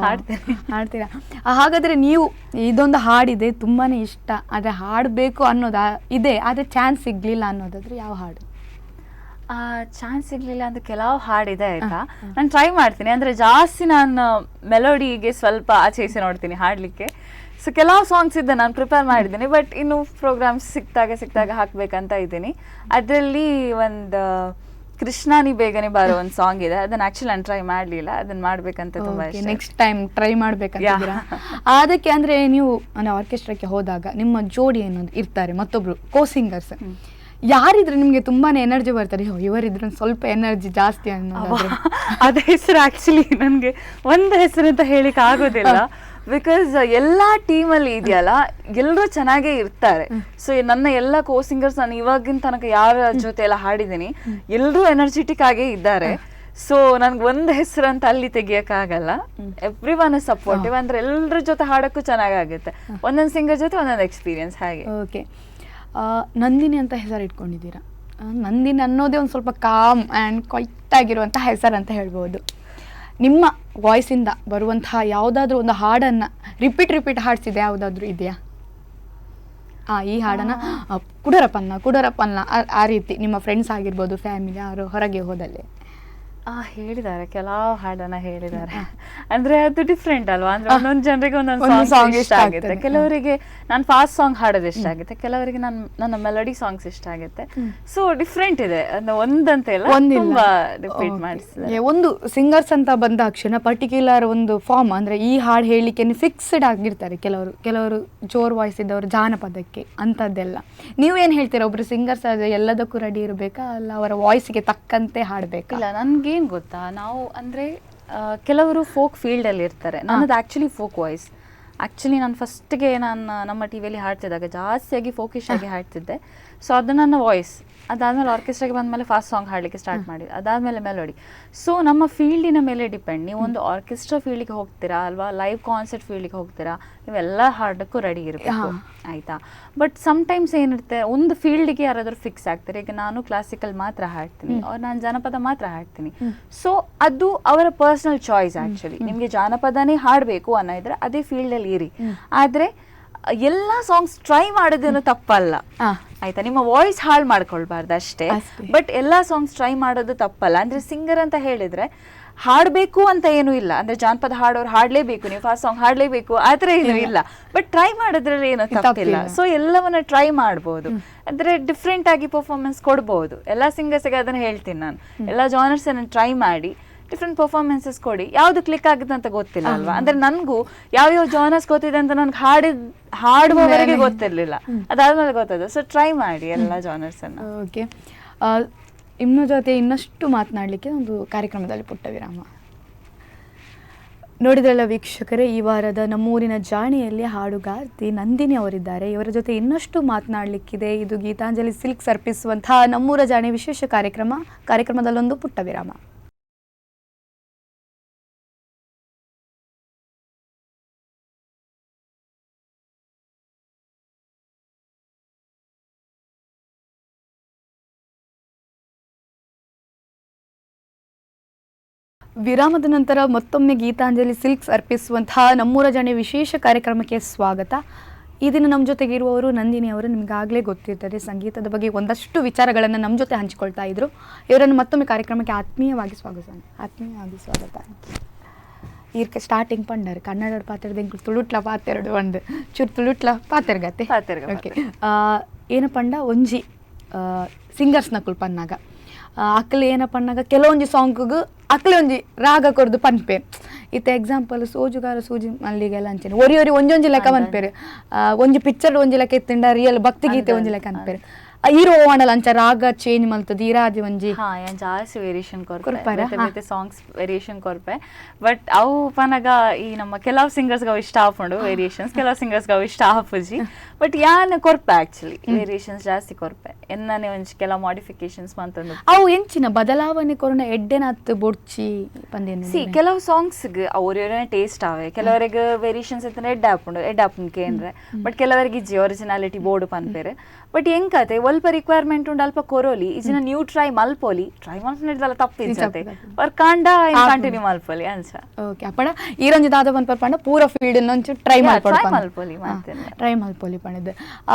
ಹಾಡ್ತೇನೆ. ಹಾಡ್ತೀರಾ? ಹಾಗಾದ್ರೆ ನೀವು ಇದೊಂದು ಹಾಡಿದೆ ತುಂಬಾನೇ ಇಷ್ಟ, ಆದರೆ ಹಾಡಬೇಕು ಅನ್ನೋದು ಇದೆ, ಆದರೆ ಚಾನ್ಸ್ ಸಿಗ್ಲಿಲ್ಲ ಅನ್ನೋದಾದ್ರೆ ಯಾವ ಹಾಡು? ಚಾನ್ಸ್ ಸಿಗ್ಲಿಲ್ಲ ಅಂದ್ರೆ ಕೆಲವು ಹಾಡಿದೆ ಆಯ್ತಾ, ನಾನು ಟ್ರೈ ಮಾಡ್ತೀನಿ. ಅಂದ್ರೆ ಜಾಸ್ತಿ ನಾನು ಮೆಲೋಡಿಗೆ ಸ್ವಲ್ಪ ಆಚೆ ಈಚೆ ನೋಡ್ತೀನಿ ಹಾಡ್ಲಿಕ್ಕೆ. ಸೊ ಕೆಲವು ಸಾಂಗ್ಸ್ ಇದೆ ನಾನು ಪ್ರಿಪೇರ್ ಮಾಡಿದ್ದೀನಿ, ಬಟ್ ಇನ್ನು ಪ್ರೋಗ್ರಾಮ್ಸ್ ಸಿಕ್ತಾಗ ಸಿಕ್ತಾಗ ಹಾಕ್ಬೇಕಂತ ಇದ್ದೀನಿ. ಅದರಲ್ಲಿ ಒಂದು ಕೃಷ್ಣಾನಿ ಬೇಗನೆ ಬಾರೋ ಒಂದು ಸಾಂಗ್ ಇದೆ, ಅದನ್ನ ಆಕ್ಚುಲಿ ನಾನು ಟ್ರೈ ಮಾಡಲಿಲ್ಲ, ಅದನ್ನ ಮಾಡ್ಬೇಕಂತ ತುಂಬಾ ಇಷ್ಟ. Next time try ಮಾಡ್ಬೇಕಂತಿದ್ದೀರಾ? ಅದಕ್ಕೆ ಅಂದ್ರೆ ನೀವು ಅಂದ್ರೆ ಆರ್ಕೆಸ್ಟ್ರಾಕ್ಕೆ ಹೋದಾಗ ನಿಮ್ಮ ಜೋಡಿ ಏನೋ ಇರ್ತಾರೆ, ಮತ್ತೊಬ್ರು ಕೋ ಸಿಂಗರ್ಸ್ ಯಾರಿದ್ರೆ ನಿಮ್ಗೆ ತುಂಬಾನೇ ಎನರ್ಜಿ ಬರ್ತಾರೆ, ಅಯ್ಯೋ, ಇವರಿದ್ರೆ ಒಂದ್ ಸ್ವಲ್ಪ ಎನರ್ಜಿ ಜಾಸ್ತಿ ಅನ್ನೋದಾದ್ರೆ? ಅದ ಹೆಸರು ಆಕ್ಚುಲಿ ನನಗೆ ಒಂದು ಹೆಸರು ಅಂತ ಹೇಳಿಕ್ ಆಗೋದಿಲ್ಲ, because ಎಲ್ಲಾ ಟೀಮಲ್ಲಿ ಇದೆಯಲ್ಲ ಎಲ್ಲರೂ ಚೆನ್ನಾಗೇ ಇರ್ತಾರೆ. ಸೊ ನನ್ನ ಎಲ್ಲ ಕೋ ಸಿಂಗರ್ಸ್ ನಾನು ಇವಾಗಿನ ತನಕ ಯಾರ ಜೊತೆ ಎಲ್ಲ ಹಾಡಿದ್ದೀನಿ ಎಲ್ಲರೂ ಎನರ್ಜೆಟಿಕ್ ಆಗೇ ಇದ್ದಾರೆ. ಸೊ ನನ್ಗೆ ಒಂದು ಹೆಸರು ಅಂತ ಅಲ್ಲಿ ತೆಗಿಯಕ್ಕಾಗಲ್ಲ. Every one is supportive, ಅಂದ್ರೆ ಎಲ್ಲರ ಜೊತೆ ಹಾಡಕ್ಕೂ ಚೆನ್ನಾಗಾಗುತ್ತೆ. ಒಂದೊಂದು ಸಿಂಗರ್ ಜೊತೆ ಒಂದೊಂದು ಎಕ್ಸ್ಪೀರಿಯನ್ಸ್ ಹಾಗೆ. ಓಕೆ, ನಂದಿನಿ ಅಂತ ಹೆಸರು ಇಟ್ಕೊಂಡಿದ್ದೀರಾ. ನಂದಿನಿ ಅನ್ನೋದೇ ಒಂದು ಸ್ವಲ್ಪ com and quite ಆಗಿರುವಂಥ ಹೆಸರು ಅಂತ ಹೇಳ್ಬೋದು. ನಿಮ್ಮ ವಾಯ್ಸಿಂದ ಬರುವಂತಹ ಯಾವುದಾದ್ರೂ ಒಂದು ಹಾಡನ್ನು ರಿಪೀಟ್ ರಿಪೀಟ್ ಹಾಡಿಸಿದೆ ಯಾವುದಾದ್ರೂ ಇದೆಯಾ? ಈ ಹಾಡನ್ನು ಕುಡರಪ್ಪನ್ನ ಕುಡರಪ್ಪನ್ನ ಆ ರೀತಿ ನಿಮ್ಮ ಫ್ರೆಂಡ್ಸ್ ಆಗಿರ್ಬೋದು, ಫ್ಯಾಮಿಲಿ ಯಾರು ಹೊರಗೆ ಹೋದಲ್ಲಿ? ಹೇಳಿದ್ದಾರೆ, ಕೆಲವು ಹಾಡನ್ನ ಹೇಳಿದ್ದಾರೆ. ಅಂದ್ರೆ ಅದು ಡಿಫ್ರೆಂಟ್ ಅಲ್ವಾ, ಅಂದ್ರೆ ಒಂದೊಂದು ಜನರಿಗೆ ಒಂದೊಂದು ಒಂದೊಂದು ಸಾಂಗ್ song ಇಷ್ಟ ಇಷ್ಟ ಆಗುತ್ತೆ. ಆಗ್ತದೆ. ಕೆಲವರಿಗೆ ನಾನು ಫಾಸ್ಟ್ ಸಾಂಗ್ ಹಾಡೋದು ಇಷ್ಟ ಆಗುತ್ತೆ, ಕೆಲವರಿಗೆ ನಾನು ನನ್ನ ಮೆಲೋಡಿ ಸಾಂಗ್ಸ್ ಇಷ್ಟ ಆಗುತ್ತೆ. ಸೊ ಡಿಫ್ರೆಂಟ್ ಇದೆ, ಅಂದ್ರೆ ಒಂದಂತ ಇಲ್ಲ, ಒಂದಿಲ್ಲ. ತುಂಬಾ ರಿಪೀಟ್ Okay. ಮಾಡಿಸಿದ್ದಾರೆ. ಒಂದು ಸಿಂಗರ್ಸ್ ಅಂತ ಬಂದ ತಕ್ಷಣ ಪರ್ಟಿಕ್ಯುಲರ್ ಒಂದು ಫಾರ್ಮ್, ಅಂದ್ರೆ ಈ ಹಾಡು ಹೇಳಲಿಕ್ಕೆ ಫಿಕ್ಸ್ಡ್ ಆಗಿರ್ತಾರೆ ಕೆಲವರು. ಕೆಲವರು ಜೋರ್ ವಾಯ್ಸ್ ಇದ್ದವರು ಜಾನಪದಕ್ಕೆ ಅಂಥದ್ದೆಲ್ಲ. ನೀವು ಏನು ಹೇಳ್ತೀರಾ, ಒಬ್ರು ಸಿಂಗರ್ಸ್ ಆದ್ರೆ ಎಲ್ಲದಕ್ಕೂ ರೆಡಿ ಇರಬೇಕಾ, ಅಲ್ಲ ಅವರ ವಾಯ್ಸ್ಗೆ ತಕ್ಕಂತೆ ಹಾಡಬೇಕಾ? ಇಲ್ಲ, ನನ್ಗೇನ್ ಗೊತ್ತಾ, ನಾವು ಅಂದ್ರೆ ಕೆಲವರು ಫೋಕ್ ಫೀಲ್ಡ್ ಅಲ್ಲಿ ಇರ್ತಾರೆ. ನನ್ನದು actually folk voice. Actually ನಾನು ಫಸ್ಟ್ಗೆ ನಾನು ನಮ್ಮ ಟಿ ವಿಯಲ್ಲಿ ಹಾಡ್ತಿದ್ದಾಗ ಜಾಸ್ತಿಯಾಗಿ ಫೋಕಿಶ್ ಆಗಿ ಹಾಡ್ತಿದ್ದೆ. ಸೊ ಅದು ನನ್ನ ವಾಯ್ಸ್. ಅದಾದಮೇಲೆ ಆರ್ಕೆಸ್ಟ್ರಾಗೆ ಬಂದಮೇಲೆ ಫಾಸ್ಟ್ ಸಾಂಗ್ ಹಾಡಲಿಕ್ಕೆ ಸ್ಟಾರ್ಟ್ ಮಾಡಿದೆ, ಅದಾದಮೇಲೆ ಮೆಲೋಡಿ. ಸೊ ನಮ್ಮ ಫೀಲ್ಡಿನ ಮೇಲೆ ಡಿಪೆಂಡ್. ನೀವು ಒಂದು ಆರ್ಕೆಸ್ಟ್ರಾ ಫೀಲ್ಡಿಗೆ ಹೋಗ್ತೀರಾ ಅಲ್ವಾ, ಲೈವ್ ಕಾನ್ಸರ್ಟ್ ಫೀಲ್ಡಿಗೆ ಹೋಗ್ತೀರಾ, ನೀವೆಲ್ಲ ಹಾಡಕ್ಕೂ ರೆಡಿ ಇರಬೇಕು ಆಯಿತಾ. ಬಟ್ ಸಮ್ಟೈಮ್ಸ್ ಏನಿರುತ್ತೆ, ಒಂದು ಫೀಲ್ಡಿಗೆ ಯಾರಾದರೂ ಫಿಕ್ಸ್ ಆಗ್ತಾರೆ. ಈಗ ನಾನು ಕ್ಲಾಸಿಕಲ್ ಮಾತ್ರ ಹಾಡ್ತೀನಿ, ಅವ್ರು ನಾನು ಜಾನಪದ ಮಾತ್ರ ಹಾಡ್ತೀನಿ. ಸೊ ಅದು ಅವರ personal choice. Actually ನಿಮಗೆ ಜಾನಪದನೇ ಹಾಡಬೇಕು ಅನ್ನೋ ಇದ್ರೆ ಅದೇ ಫೀಲ್ಡಲ್ಲಿ ಇರಿ. ಆದರೆ ಎಲ್ಲ ಸಾಂಗ್ಸ್ ಟ್ರೈ ಮಾಡೋದೇನು ತಪ್ಪಲ್ಲ ಆಯ್ತಾ. ನಿಮ್ಮ ವಾಯ್ಸ್ ಹಾಳು ಮಾಡ್ಕೊಳ್ಬಾರ್ದು ಅಷ್ಟೇ. ಬಟ್ ಎಲ್ಲ ಸಾಂಗ್ಸ್ ಟ್ರೈ ಮಾಡೋದು ತಪ್ಪಲ್ಲ. ಅಂದ್ರೆ ಸಿಂಗರ್ ಅಂತ ಹೇಳಿದ್ರೆ ಹಾಡಬೇಕು ಅಂತ ಏನೂ ಇಲ್ಲ, ಅಂದ್ರೆ ಜಾನಪದ ಹಾಡೋರು ಹಾಡಲೇಬೇಕು, ನೀವು ಫಾಸ್ಟ್ ಸಾಂಗ್ ಹಾಡಲೇಬೇಕು ಆ ಥರ ಏನೂ ಇಲ್ಲ. ಬಟ್ ಟ್ರೈ ಮಾಡೋದ್ರಲ್ಲಿ ಏನೂ ತಪ್ಪಿಲ್ಲ. ಸೊ ಎಲ್ಲವನ್ನ ಟ್ರೈ ಮಾಡ್ಬೋದು, ಅಂದ್ರೆ ಡಿಫ್ರೆಂಟ್ ಆಗಿ ಪರ್ಫಾರ್ಮೆನ್ಸ್ ಕೊಡ್ಬೋದು. ಎಲ್ಲ ಸಿಂಗರ್ಸ್ಗೆ ಅದನ್ನ ಹೇಳ್ತೀನಿ ನಾನು, ಎಲ್ಲ ಜಾನರ್ಸ್ ಅನ್ನು ಟ್ರೈ ಮಾಡಿ ಡಿಫ್ರೆಂಟ್ ಪರ್ಫಾರ್ಮೆನ್ಸಸ್ ಕೊಡಿ. ಯಾವ್ದು ಕ್ಲಿಕ್ ಆಗುತ್ತೆ ಅಂತ ಗೊತ್ತಿಲ್ಲ ಅಲ್ವಾ. ಅಂದ್ರೆ ನನ್ಗೂ ಯಾವ ಯಾವ ಜಾನರ್ಸ್ ಗೊತ್ತಿದೆ ಅಂತ ನನ್ಗೆ ಹಾಡುವವರೆಗೆ ಗೊತ್ತಿರ್ಲಿಲ್ಲ, ಅದಾದ್ಮೇಲೆ ಗೊತ್ತಾಯ್ತು. ಸೊ ಟ್ರೈ ಮಾಡಿ ಎಲ್ಲ ಜಾನರ್ಸ್ ಅನ್ನ. ಓಕೆ, ನಿಮ್ಮ ಜೊತೆ ಇನ್ನಷ್ಟು ಮಾತನಾಡಲಿಕ್ಕೆ ಒಂದು ಕಾರ್ಯಕ್ರಮದಲ್ಲಿ ಪುಟ್ಟ ವಿರಾಮ. ನೋಡಿದ್ರಲ್ಲ ವೀಕ್ಷಕರೇ, ಈ ವಾರದ ನಮ್ಮೂರಿನ ಜಾಣಿಯಲ್ಲಿ ಹಾಡುಗಾರ್ತಿ ನಂದಿನಿ ಅವರಿದ್ದಾರೆ. ಇವರ ಜೊತೆ ಇನ್ನಷ್ಟು ಮಾತನಾಡಲಿಕ್ಕಿದೆ. ಇದು ಗೀತಾಂಜಲಿ ಸಿಲ್ಕ್ಸ್ ಅರ್ಪಿಸುವಂತಹ ನಮ್ಮೂರ ಜಾಣೆ ವಿಶೇಷ ಕಾರ್ಯಕ್ರಮ. ಕಾರ್ಯಕ್ರಮದಲ್ಲೊಂದು ಪುಟ್ಟ ವಿರಾಮ. ವಿರಾಮದ ನಂತರ ಮತ್ತೊಮ್ಮೆ ಗೀತಾಂಜಲಿ ಸಿಲ್ಕ್ಸ್ ಅರ್ಪಿಸುವಂತಹ ನಮ್ಮೂರ ಜಾಣೆ ವಿಶೇಷ ಕಾರ್ಯಕ್ರಮಕ್ಕೆ ಸ್ವಾಗತ. ಈ ದಿನ ನಮ್ಮ ಜೊತೆಗೆ ಇರುವವರು ನಂದಿನಿ ಅವರು. ನಿಮಗಾಗಲೇ ಗೊತ್ತಿರ್ತಾರೆ, ಸಂಗೀತದ ಬಗ್ಗೆ ಒಂದಷ್ಟು ವಿಚಾರಗಳನ್ನು ನಮ್ಮ ಜೊತೆ ಹಂಚಿಕೊಳ್ತಾ ಇದ್ರು. ಇವರನ್ನು ಮತ್ತೊಮ್ಮೆ ಕಾರ್ಯಕ್ರಮಕ್ಕೆ ಆತ್ಮೀಯವಾಗಿ ಸ್ವಾಗತ. ಆತ್ಮೀಯವಾಗಿ ಸ್ವಾಗತ. ಈರ್ಕ ಸ್ಟಾರ್ಟಿಂಗ್ ಪಂಡರ್ ಕನ್ನಡ ಪಾತ್ರದ ಎಂಕುಲು ತುಳುಟ್ಲ ಪಾತೆರಡು ಒಂದು ಚೂರು ತುಳುಟ್ಲ ಪಾತೆರ್ಗತ್ತೆ. ಓಕೆ, ಏನ ಪಂಡ ಒಂಜಿ ಸಿಂಗರ್ಸ್ನಕುಲು ಪನ್ನಾಗ ಅಕ್ಲೆ ಏನ ಪನ್ನಾಗ ಕೆಲವೊಂಜಿ ಸಾಂಗ್ಗ್ ಅಕ್ಲೆ ಒಂಜಿ ರಾಗ ಕೊರ್ದು ಪನ್ಪೆ. ಇತ್ತೆ ಎಕ್ಸಾಂಪಲ್ ಸೋಜುಗಾರ ಸೂಜಿ ಮಲ್ಲಿಗೆಲ್ಲ ಅಂಚೆನೆ ಒರಿ ಒರಿ ಒಂಜೊಂಜಿ ಲೆಕ್ಕ ಪನ್ಪೇರು. ಒಂಜಿ ಪಿಕ್ಚರ್ ಒಂಜಿ ಲೆಕ್ಕ ಇತ್ತಿಂಡ ರಿಯಲ್ ಭಕ್ತಿಗೀತೆ ಒಂಜಿ ಲೆಕ್ಕ ಅನ್ಪೇರು. ಈರು ಓಣಲ ಅಂಚ ರಾಗ ಚೇಂಜ್ ಮಲ್ತದ ಇರಾದಿ ಒಂಜಿ ಹಾ, ಯಾನ್ ಜಾಸ್ತಿ ವೇರಿಯೇಷನ್ ಕೊರ್ಪೆ. ಕೊರ್ಪರ? ಬೇತೆ ಬೇತೆ ಸಾಂಗ್ಸ್ ವೇರಿಯೇಷನ್ ಕೊರ್ಪೆ. ಬಟ್ ಅವು ಪನಗ ಈ ನಮ್ಮ ಕೆಲವು ಸಿಂಗರ್ಸ್ ಅವು ಇಷ್ಟ ಆಪುಂಡು ವೇರಿಯೇಷನ್ಸ್, ಕೆಲವು ಸಿಂಗರ್ಸ್ ಅವು ಇಷ್ಟ ಆಪುಜಿ. ಬಟ್ ಯಾನ್ ಕೊರ್ಪೆ, ಆಕ್ಚುಲಿ ವೇರಿಯೇಷನ್ಸ್ ಜಾಸ್ತಿ ಕೊರ್ಪೆ. ಎನ್ನನೆ ಒಂಜಿ ಕೆಲವು ಮಾಡಿಫಿಕೇಶನ್ಸ್ ಮಂತೊಂದು. ಅವು ಎಂಚಿನ ಬದಲಾವಣೆ ಕೊರನ ಎಡ್ಡೆನಾತ್ ಬೊಡ್ಚಿ ಪಂದೇನು? ಸಿ, ಕೆಲವು ಸಾಂಗ್ಸ್ ಅವ್ರವ್ರೇ ಟೇಸ್ಟ್ ಆವೆ. ಕೆಲವರಿಗೆ ವೇರಿಯೇಷನ್ಸ್ ಇತ್ತಂದ್ರೆ ಎಡ್ಡೆ ಆಪುಂಡು, ಎಡ್ಡೆ ಆಪುಂಡು ಕೇಂದ್ರೆ. ಬಟ್ ಕೆಲವರಿಗೆ ಇಜ್ಜಿ, ಒರಿಜಿನಾಲಿಟಿ ಬೋರ್ಡ್ ಪನ್ಪೇರು. ಬಟ್ ಎಂಕತೆ ಒಲ್ಪ ರಿಕ್ವೈರ್ಮೆಂಟ್ ಉಂಡು ಅಲ್ಪ ಕೊರೋಲಿ, ಇಜಿನ ನ್ಯೂ ಟ್ರೈ ಮಲ್ಪೋಲಿ. ಟ್ರೈ ಮಲ್ಪನಿಡ್ದಲ್ಲ ತಪ್ಪಿಜ್ಜತೆ, ವರ್ಕ್ ಆಂಡ ಕಂಟಿನ್ಯೂ ಮಲ್ಪೋಲಿ ಅಂಚ. ಓಕೆ, ಅಪ್ಪಡ ಈರೊಂಜಿ ದಾದ ಪನ್ಪರ್ ಪಂಡ ಪೂರ ಫೀಲ್ಡ್ ಒಂಚೂರು ಟ್ರೈ Yeah, ಮಲ್ಪೊಡು. Try ಮಲ್ಪೊಲಿ ಮಾತೆನ್ಲ. Try ಮಲ್ಪೊಲಿ ಪಂಡದ್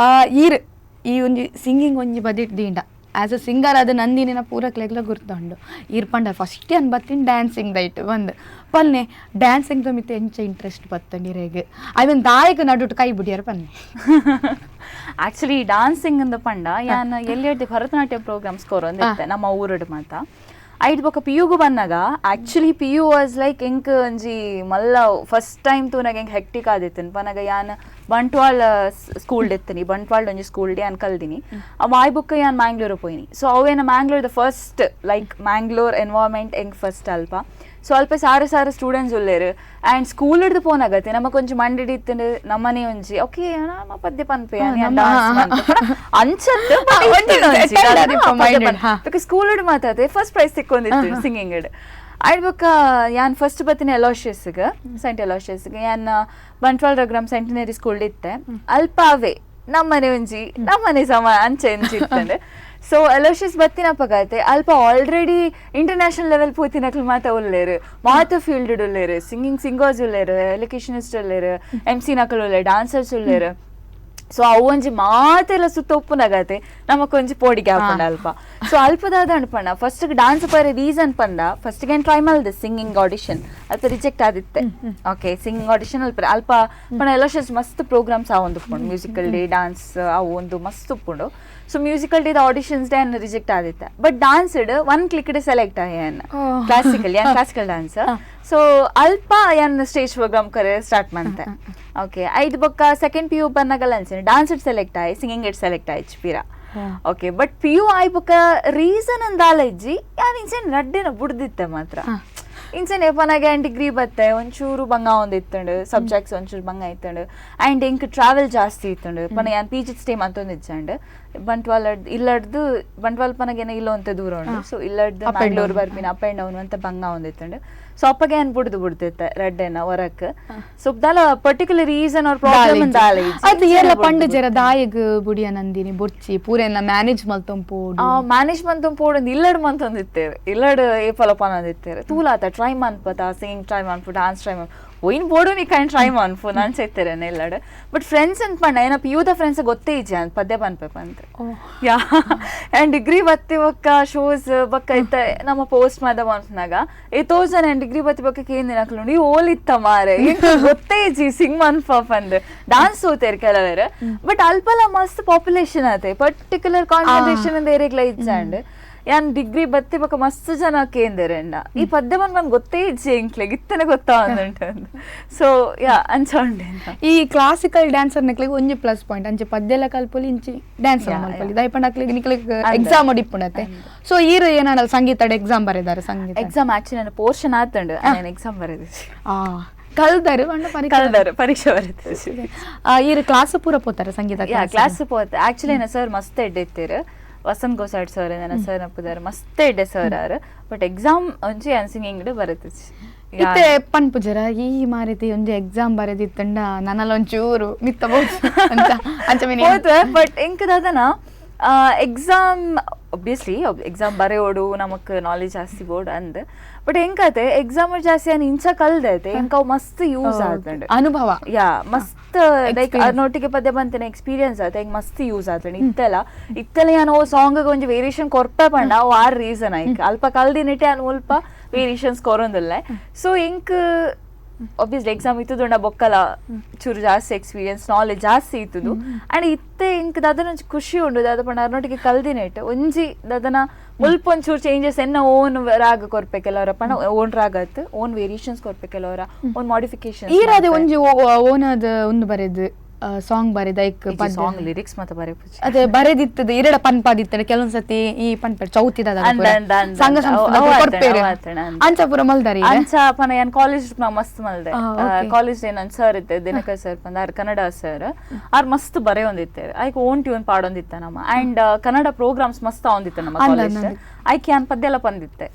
ಈರ್ ಈ ಒಂಜಿ ಸಿಂಗಿಂಗ್ ಒಂಜಿ ಬದಿಟ್ ದಿಂಡ as a singer ಅದು ನಂದಿನಿನ ಪೂರ ಕ್ಲೆಗ್ಲ ಗುರ್ತುಂಡು. ಈರ್ ಪಂಡ ಫಸ್ಟ್ ಅನ್ ಬತ್ತಿನ ಡ್ಯಾನ್ಸಿಂಗ್ ದೈಟ್ ಬಂದ್ ಪನ್ನೆ, ಡ್ಯಾನ್ಸಿಂಗ್ ದ ಮಿತ್ತ ಎಂಚ ಇಂಟ್ರೆಸ್ಟ್ ಬತ್ತಂಡು ಇರೆಗ್? ಐವನ್ ದಾಯಗ ನಡುಟು ಕೈ ಬುಡಿಯರ್ ಪನ್ನೆ. ಆಕ್ಚುಲಿ ಡಾನ್ಸಿಂಗ್ ಅಂದ ಪಂಡ ಯಾನ್ ಎಲ್ಲಿ ಭರತನಾಟ್ಯ ಪ್ರೋಗ್ರಾಮ್ಸ್ ಕೊರೊಂದಿತ್ತೆ ನಮ್ಮ ಊರುಡು ಮಾತ. ಐಟ್ ಬೊಕ್ಕ ಪಿ ಯುಗು ಬಂದಾಗ, actually PU was like ಎಂಕ್ ಒಂಜಿ ಮಲ್ಲ ಫಸ್ಟ್ ಟೈಮ್ ತೂನಾಗ ಎಂಕ್ ಹೆಕ್ಟಿಕ್ ಆದಿತ್ತು. ಪನಗ ಯಾನ್ ಬಂಟ್ವಾಳ ಸ್ಕೂಲ್ ಇತ್ತೀನಿ, ಬಂಟ್ವಾಳ ಒಂಜಿ ಸ್ಕೂಲ್ ಯಾನ್ ಕಲ್ದಿನಿ. ಅವ್ ಆಯ್ ಬೊಕ್ಕ ಯಾನ್ ಮ್ಯಾಂಗ್ಳೂರ್ ಪೋಯಿನಿ. ಸೊ ಅವೇನ Mangalore the first like Mangalore environment ಎಂಕ್ ಫಸ್ಟ್ ಅಲ್ಪ. ಸೊ ಅಲ್ಪ ಸಾರ ಸಾರ ಸ್ಟೂಡೆಂಟ್ಸ್ ಉಲ್ಲೇರು. ಆ್ಯಂಡ್ ಸ್ಕೂಲ್ ಹಿಡ್ದು ಪೋನಾಗತ್ತೆ ನಮ್ಮ ಕೊಂಚ ಮಂಡಿಡ್ ಇತ್ತು, ನಮ್ಮನೆ ಒಂಜಿ ಓಕೆ ನಮ್ಮ ಪದ್ಯ ಪನ್ಪೆ ಅಂಚತ್ತು. Because school ಮಾತಾಡ್ತೆ first prize ಸಿಕ್ಕೊಂಡಿತ್ತು singing. ಆಯ್ತು ಬೊಕ್ಕ ಯಾನ್ ಫಸ್ಟ್ ಬತ್ತಿನ ಎಲೋಷಿಯಸ್ಗೆ, ಸೆಂಟ್ ಎಲೋಷಿಯಸ್ಗೆ. ಯಾನ್ ಬಂಟ್ವಾಳ ರಗ್ರಾಮ್ ಸೆಂಟಿನರಿ ಸ್ಕೂಲ್ ಇತ್ತೆ. ಅಲ್ಪ ಅವೇ ನಮ್ಮನೆ ಒಂಜಿ ನಮ್ಮನೆ ಸಮ ಅಂಚೆ ಅಂಚೆ ಇತ್ತಂಡೆ. ಸೊ ಅಲೋಷಿಯಸ್ ಬತ್ತಿನಪ್ಪಗತ್ತೆ ಅಲ್ಪ already international level ಪೋತಿನಕ್ಲು ಮಾತ ಉಲ್ಲೇರು, ಮಾತ ಫೀಲ್ಡ್ ಉಲ್ಲೇರು, ಸಿಂಗಿಂಗ್ ಸಿಂಗರ್ಸ್ ಉಲ್ಲೇರು, ಎಲೊಕ್ಯೂಷನಿಸ್ಟ್ ಉಲ್ಲೇರು, ಎಮ್ ಸಿ ನಕಲು ಉಲ್ಲೇರು, ಡಾನ್ಸರ್ಸ್ ಉಲ್ಲೇರು. ಸೊ ಅವು ಒಂಜಿ ಮಾತೆಲ್ಲ ಸುತ್ತ ಉಪ್ಪುನಗತೆ ನಮಕೊಂಜಿ ಪೋಡಿಗೆ ಹಾಕೊಂಡ ಅಲ್ಪ. ಸೊ ಅಲ್ಪದಾದ ಅನ್ಪಣ್ಣ ಫಸ್ಟ್ ಡಾನ್ಸ್ ಪರ ರೀಸನ್ ಪಂಡ, ಫಸ್ಟ್ ಗೆ ಟ್ರೈ ಮಲ್ದೆ ಸಿಂಗಿಂಗ್ ಆಡಿಷನ್, ಅಲ್ಪ ರಿಜೆಕ್ಟ್ ಆದಿತ್ತೆ. Okay, singing audition ಅಲ್ಪ ಅಲ್ಪ ಪಂಡ ಎಲೋಷಸ್ ಮಸ್ತ್ ಪ್ರೋಗ್ರಾಮ್ಸ್ ಆ ಒಂದು ಉಪ್ಪುಂಡು, musical day, dance ಅವು ಒಂದು ಮಸ್ತ್ ಉಪ್ಪುಂಡು. ಸೊ ಮ್ಯೂಸಿಕಲ್ ಡೇದ ಆಡಿಷನ್ಸ್ ಡೇ ಅನ್ನ ರಿಜೆಕ್ಟ್ ಆದಿತ್ತೆ. ಬಟ್ ಡಾನ್ಸ್ ಇಡ್ one click select ಆಯನ್. Classical, ಯಾನ್ classical dance. So ಅಲ್ಪ ಯಾನ್ ಸ್ಟೇಜ್ ಪ್ರೋಗ್ರಾಮ್ ಕರೆ ಸ್ಟಾರ್ಟ್ ಮಾಡ್ತೆ. ಓಕೆ, ಐದು ಬೊಕ್ಕ ಸೆಕೆಂಡ್ PU ಬಂದಾಗಲ್ಲ ಅನ್ಸಿನಿ dance it select ಆಯ್, singing it select ಆಯ್ತು ಪೀರ. Okay, but PU ಆಯ್ ಬೊಕ್ಕ ರೀಸನ್ ಅಂದಾಲ ಇಜ್ಜಿ, ಯಾನ್ ಇಂಚೆನ್ ರಡ್ಡೆನ ಬುಡ್ದಿತ್ತೆ ಮಾತ್ರ. ಇಂಚೆನ್ ಏಪನಾಗ ಡಿಗ್ರಿ ಬತ್ತೆ ಒಂಚೂರು ಬಂಗ ಒಂದ್ ಇತ್ತಂಡು, ಸಬ್ಜೆಕ್ಟ್ಸ್ ಒಂಚೂರು ಬಂಗ ಇತ್ತಂಡು. ಆ್ಯಂಡ್ ಎಂಕ್ ಟ್ರಾವೆಲ್ ಜಾಸ್ತಿ ಇತ್ತಂಡು. ಪನ ಯಾನ್ PG stay ಮಂತೊಂದು ಇಜ್ಜಂಡ್ ಬಂಟ್ವಾಳ ಇಲ್ಲಡ್ದು ಬಂಟ್ವಾಳ ಪನಗೇನ ಇಲ್ಲ ಅಂತ ದೂರ ಉಂಡು. ಸೊ ಇಲ್ಲಡ್ದು Up and Mangalore down. ಬರ್ಪಿನ up and down ಅಂತ ಬಂಗ ಒಂದಿತ್ತಂಡು. ಸೊ ಅಪ್ಪಗೆ ಏನ್ ಬುಡ್ದು ಬಿಡ್ತಿತ್ತೆ ರಡ್ಡೆನ ಹೊರಕ್. ಸೊ ದಾಲ ಪರ್ಟಿಕ್ಯುಲರ್ ರೀಸನ್ ಅವ್ರ ಪ್ರಾಬ್ಲಮ್ ದಾಲ. ಅದು ಎಲ್ಲ ಪಂಡು ಜರ ದಾಯಗ್ ಬುಡಿಯ ನಂದಿನಿ ಬೊರ್ಚಿ ಪೂರೆಲ್ಲ ಮ್ಯಾನೇಜ್ ಮಲ್ತೊಂಪೋಡು. ಮ್ಯಾನೇಜ್ ಮಂತೊಂದು ಪೋಡೊಂದು ಇಲ್ಲಡ್ ಮಂತೊಂದಿತ್ತೇವೆ, ಇಲ್ಲಡ್ ಏಪಲ ಪನೊಂದಿತ್ತೇವೆ, ತೂಲಾತ ಟ್ರೈ ಮನ್ಪತ, ಸಿಂಗಿಂಗ್ ಟ್ರೈ ಮನ್ಪು, ಡಾನ್ಸ್ ಟ್ರೈ ಮನ್ಪು, ಒಯ್ನ್ ಬೋಡು ನೀ ಕೈನ್ ಟ್ರೈ ಮನ್ಪು ನಾನ್ ಸೈತೇನೆ ಇಲ್ಲಡ್. ಬಟ್ ಫ್ರೆಂಡ್ಸ್ ಅಂತ ಪಂಡ ಏನ ಪಿಯುದ ಫ್ರೆಂಡ್ಸ್ ಗೊತ್ತೇ ಇಜ್ಜಿ ಅಂತ ಪದ್ಯ ಪನ್ಪೆ ಪಂತ. Yeah, and degree ಬತ್ತಿ ಬೊಕ್ಕ ಶೋಸ್ ಬೊಕ್ಕ ಇತ್ತ ನಮ್ಮ ಪೋಸ್ಟ್ ಮಾದ ಮನ್ಪನಾಗ ಏತೋ ಜನ ಡಿಗ್ರಿ ಬತ್ತಿ ಬೊಕ್ಕ ಕೇಂದಿನ ಈ ಓಲ್ ಇತ್ತ ಮಾರೆ, ಎಂಕ್ ಗೊತ್ತೇ ಇಜ್ಜಿ ಸಿಂಗ್ ಮನ್ಪ ಪಂದ್. ಡಾನ್ಸ್ ಹೋತೇರ್ ಕೆಲವರು, ಬಟ್ ಅಲ್ಪಲ ಮಸ್ತ್ ಪಾಪ್ಯುಲೇಷನ್ ಆತೆ, ಪರ್ಟಿಕ್ಯುಲರ್ ಕಾನ್ಸಂಟ್ರೇಷನ್ ಅಂದ ಏರಿಗ್ಲ ಇಜ್ಜಾಂಡ್. ಯಾನ್ ಡಿಗ್ರಿ ಬತ್ತಿ ಬೊಕ್ಕ ಮಸ್ತ್ ಜನ ಕೇಂದಿರ ಈ ಪದ್ಯ ಬಂದ್ ಗೊತ್ತೇ ಇಜ್ಜಿ ಎಂಕ್ಲೆಗ್, ಇತ್ತನೆ ಗೊತ್ತಾ ಉಂಟು. ಸೊ ಯಾ, ಅಂಚ ಉಂಡೆ. ಈ ಕ್ಲಾಸಿಕಲ್ ಡ್ಯಾನ್ಸರ್ ನಿಕ್ಲೆಗ್ ಒಂಜಿ ಪ್ಲಸ್ ಪಾಯಿಂಟ್ ಅಂಚೆ ಪದ್ಯಲ ಕಲ್ಪೊಲಿ, ಇಂಚಿ ಡ್ಯಾನ್ಸ್ ಮಲ್ಪೊಲಿ. ದಯಪಂಡ ಅಕ್ಲೆಗ್ ನಿಕ್ಲೆಗ್ ಎಕ್ಸಾಮ್ ಇಪ್ಪುಂಡತೆ. ಸೊ ಈರ್ ಏನಾಡಲ್ಲ ಸಂಗೀತ ಎಕ್ಸಾಮ್ ಬರೆದಾರೆ ಸಂಗೀತ? ಎಕ್ಸಾಮ್ ಆಕ್ಚುಲಿ ನನ್ನ ಪೋರ್ಷನ್ ಆತಂಡು, ನಾನು ಎಕ್ಸಾಮ್ ಬರೆದಿದ್ದೆ. ಕಲ್ದಾರು ಪಂಡ ಪರೀಕ್ಷೆ? ಕಲ್ದಾರು, ಪರೀಕ್ಷೆ ಬರೆದಿದ್ದೆ. ಈರ್ ಕ್ಲಾಸ್ ಪೂರ ಪೋತಾರೆ ಸಂಗೀತ? ಯಾ, ಕ್ಲಾಸ್ ಪೋತೆ. ಆಕ್ಚುಲಿ ನನ್ನ ಸರ್ ಮಸ್ತ್ ಎಡ್ಡೆ ಇತ್ತೀರು, ವಸಂತ್ ಗೋಸಾಡ್ ಸರ್ ನನ್ನ ಸರ್ ನಪ್ಪುದಾರು, ಮಸ್ತ್ ಎಡ್ಡೆ sir R. But exam ಒಂಜಿ ಯಾನ್ ಸಿಂಗಿಂಗ್ ಬರೆತಿಚ್ಚಿ. ಇತ್ತೆ ಪನ್ಪುಜರ ಈ ಮಾರಿತಿ ಒಂಜಿ ಎಕ್ಸಾಮ್ ಬರೆದಿತ್ತಂಡ ನನಲ ಒಂಚೂರು ಮಿತ್ತ ಅಂತ ಅಂಚ ಮೀನಿ? ಹೋದ್ವೆ. ಬಟ್ ಎಂಕ್ ದಾದನ exam obviously exam ಬರೆಯೋಡು ನಮಕ್ ನಾಲೆಜ್ ಜಾಸ್ತಿ ಬೋರ್ಡ್ ಅಂದ್. ಬಟ್ ಎಂಕತೆ ಎಕ್ಸಾಮ್ ಜಾಸ್ತಿ ಅನ್ ಇಂಚ ಕಲ್ದೈತೆ, ಎಂಕ್ ಅವು ಮಸ್ತ್ ಯೂಸ್ ಆತಂಡ್. ಅನುಭವ. ಯಾ, ಮಸ್ತ್ ಲೈಕ್ Experience. ನೋಟಿಗೆ ಪದ್ಯ ಬಂತೇನೆ ಎಕ್ಸ್ಪೀರಿಯನ್ಸ್ ಆತ, ಹೆಂಗ್ ಮಸ್ತ್ ಯೂಸ್ ಆತಂಡ್. ಇತ್ತೆಲ್ಲ ಇತ್ತೆಲ್ಲ ಯಾನ್ ಓ ಸಾಂಗ್ ಒಂಜಿ ವೇರಿಯೇಷನ್ ಕೊರ್ಪೆ ಪಂಡ ಅವು ಆರ್ ರೀಸನ್ ಆಯ್ಕ್ ಅಲ್ಪ ಕಲ್ದಿನಿಟ್ಟೆ ಅನ್ ಮುಲ್ಪ ವೇರಿಯೇಷನ್ಸ್ ಕೊರೊಂದಿಲ್ಲ. ಸೊ ಎಂಕ್ ಆಬ್ವಿಯಸ್ಲಿ ಎಕ್ಸಾಮ್ ಇತ್ತುದುಂಡ ಬೊಕ್ಕಲ ಚೂರು ಜಾಸ್ತಿ ಎಕ್ಸ್ಪೀರಿಯನ್ಸ್ ನಾಲೆಜ್ ಜಾಸ್ತಿ ಇತ್ತುದು. ಅಂಡ್ ಇತ್ತೆ ಎಂಕ್ ದಾದನ ಒಂಜಿ ಖುಷಿ ಉಂಡು ದಾದ ಪಂಡ ಅರ್ನೊಟ್ಟಿಗೆ ಕಲ್ದಿನೇಟ್ ಒಂಜಿ ದಾದನ ಮುಲ್ಪ ಒಂಚೂರು ಚೇಂಜಸ್ ಎನ್ನ ಓನ್ ರಾಗ ಕೊರ್ಪೆ ಕೆಲವರ ಪಂಡ, ಓನ್ ರಾಗ ಅತ್ ಓನ್ ವೇರಿಯೇಷನ್ಸ್ ಕೊರ್ಪೆ ಕೆಲವರ, ಓನ್ ಮಾಡಿಫಿಕೇಶನ್. ಈರಾದೆ ಒಂಜಿ ಓನದ ಒಂದು ಬರೆದು Song ಬರೆದ ಐಕ್ ಸಾಂಗ್ ಲಿರಿಕ್ಸ್ ಮಾತ ಬರೆಪುಜಿ. ಅದೇ ಬರೆದಿತ್ತದ ಇರಡ ಪನ್ಪಾದಿತ್ತದ ಕೆಲವೊಂದ್ ಸತಿ ಈ ಪನ್ಪೆ ಚೌತಿದ ಅಂದ್ ಅಂದ್ ಅಂದ್ ಸಂಘ ಅಂದ್. ಸಂಸ್ಥೆ ಅವ್ ಆತಣ, ಕೊರ್ಪೇರು ಅವ್ ಆತಣ ಅಂದ್. ಅಂಚ ಪೂರ ಮಲ್ದಾರಿ ಅಂಚ ಪನ ಯಾನ್ ಕಾಲೇಜ್ ನಾ ಮಸ್ತ್ ಮಲ್ದೆ. ಕಾಲೇಜ್ ನನ್ ಸರ್ ಇತ್ತೆ ದಿನಕರ್ ಸರ್ ಪಂದ, ಆರ್ ಕನ್ನಡ ಸರ್. ಆರ್ ಮಸ್ತ್ ಬರೆಯೊಂದಿತ್ತೇವೆ, ಐಕ್ ಓನ್ ಟ್ಯೂನ್ ಪಾಡೊಂದಿತ್ತ ನಮ್ಮ. ಅಂಡ್ ಕನ್ನಡ ಪ್ರೋಗ್ರಾಮ್ಸ್ ಮಸ್ತ್ ಆವೊಂದಿತ್ತ ನಮ್ಮ ಅಂದ್ ಕಾಲೇಜ್. ಅಂದ್. ಐಕ್ ಯಾನ್ ಪದ್ಯ ಎಲ್ಲ ಪಂದಿತ್ತೆ,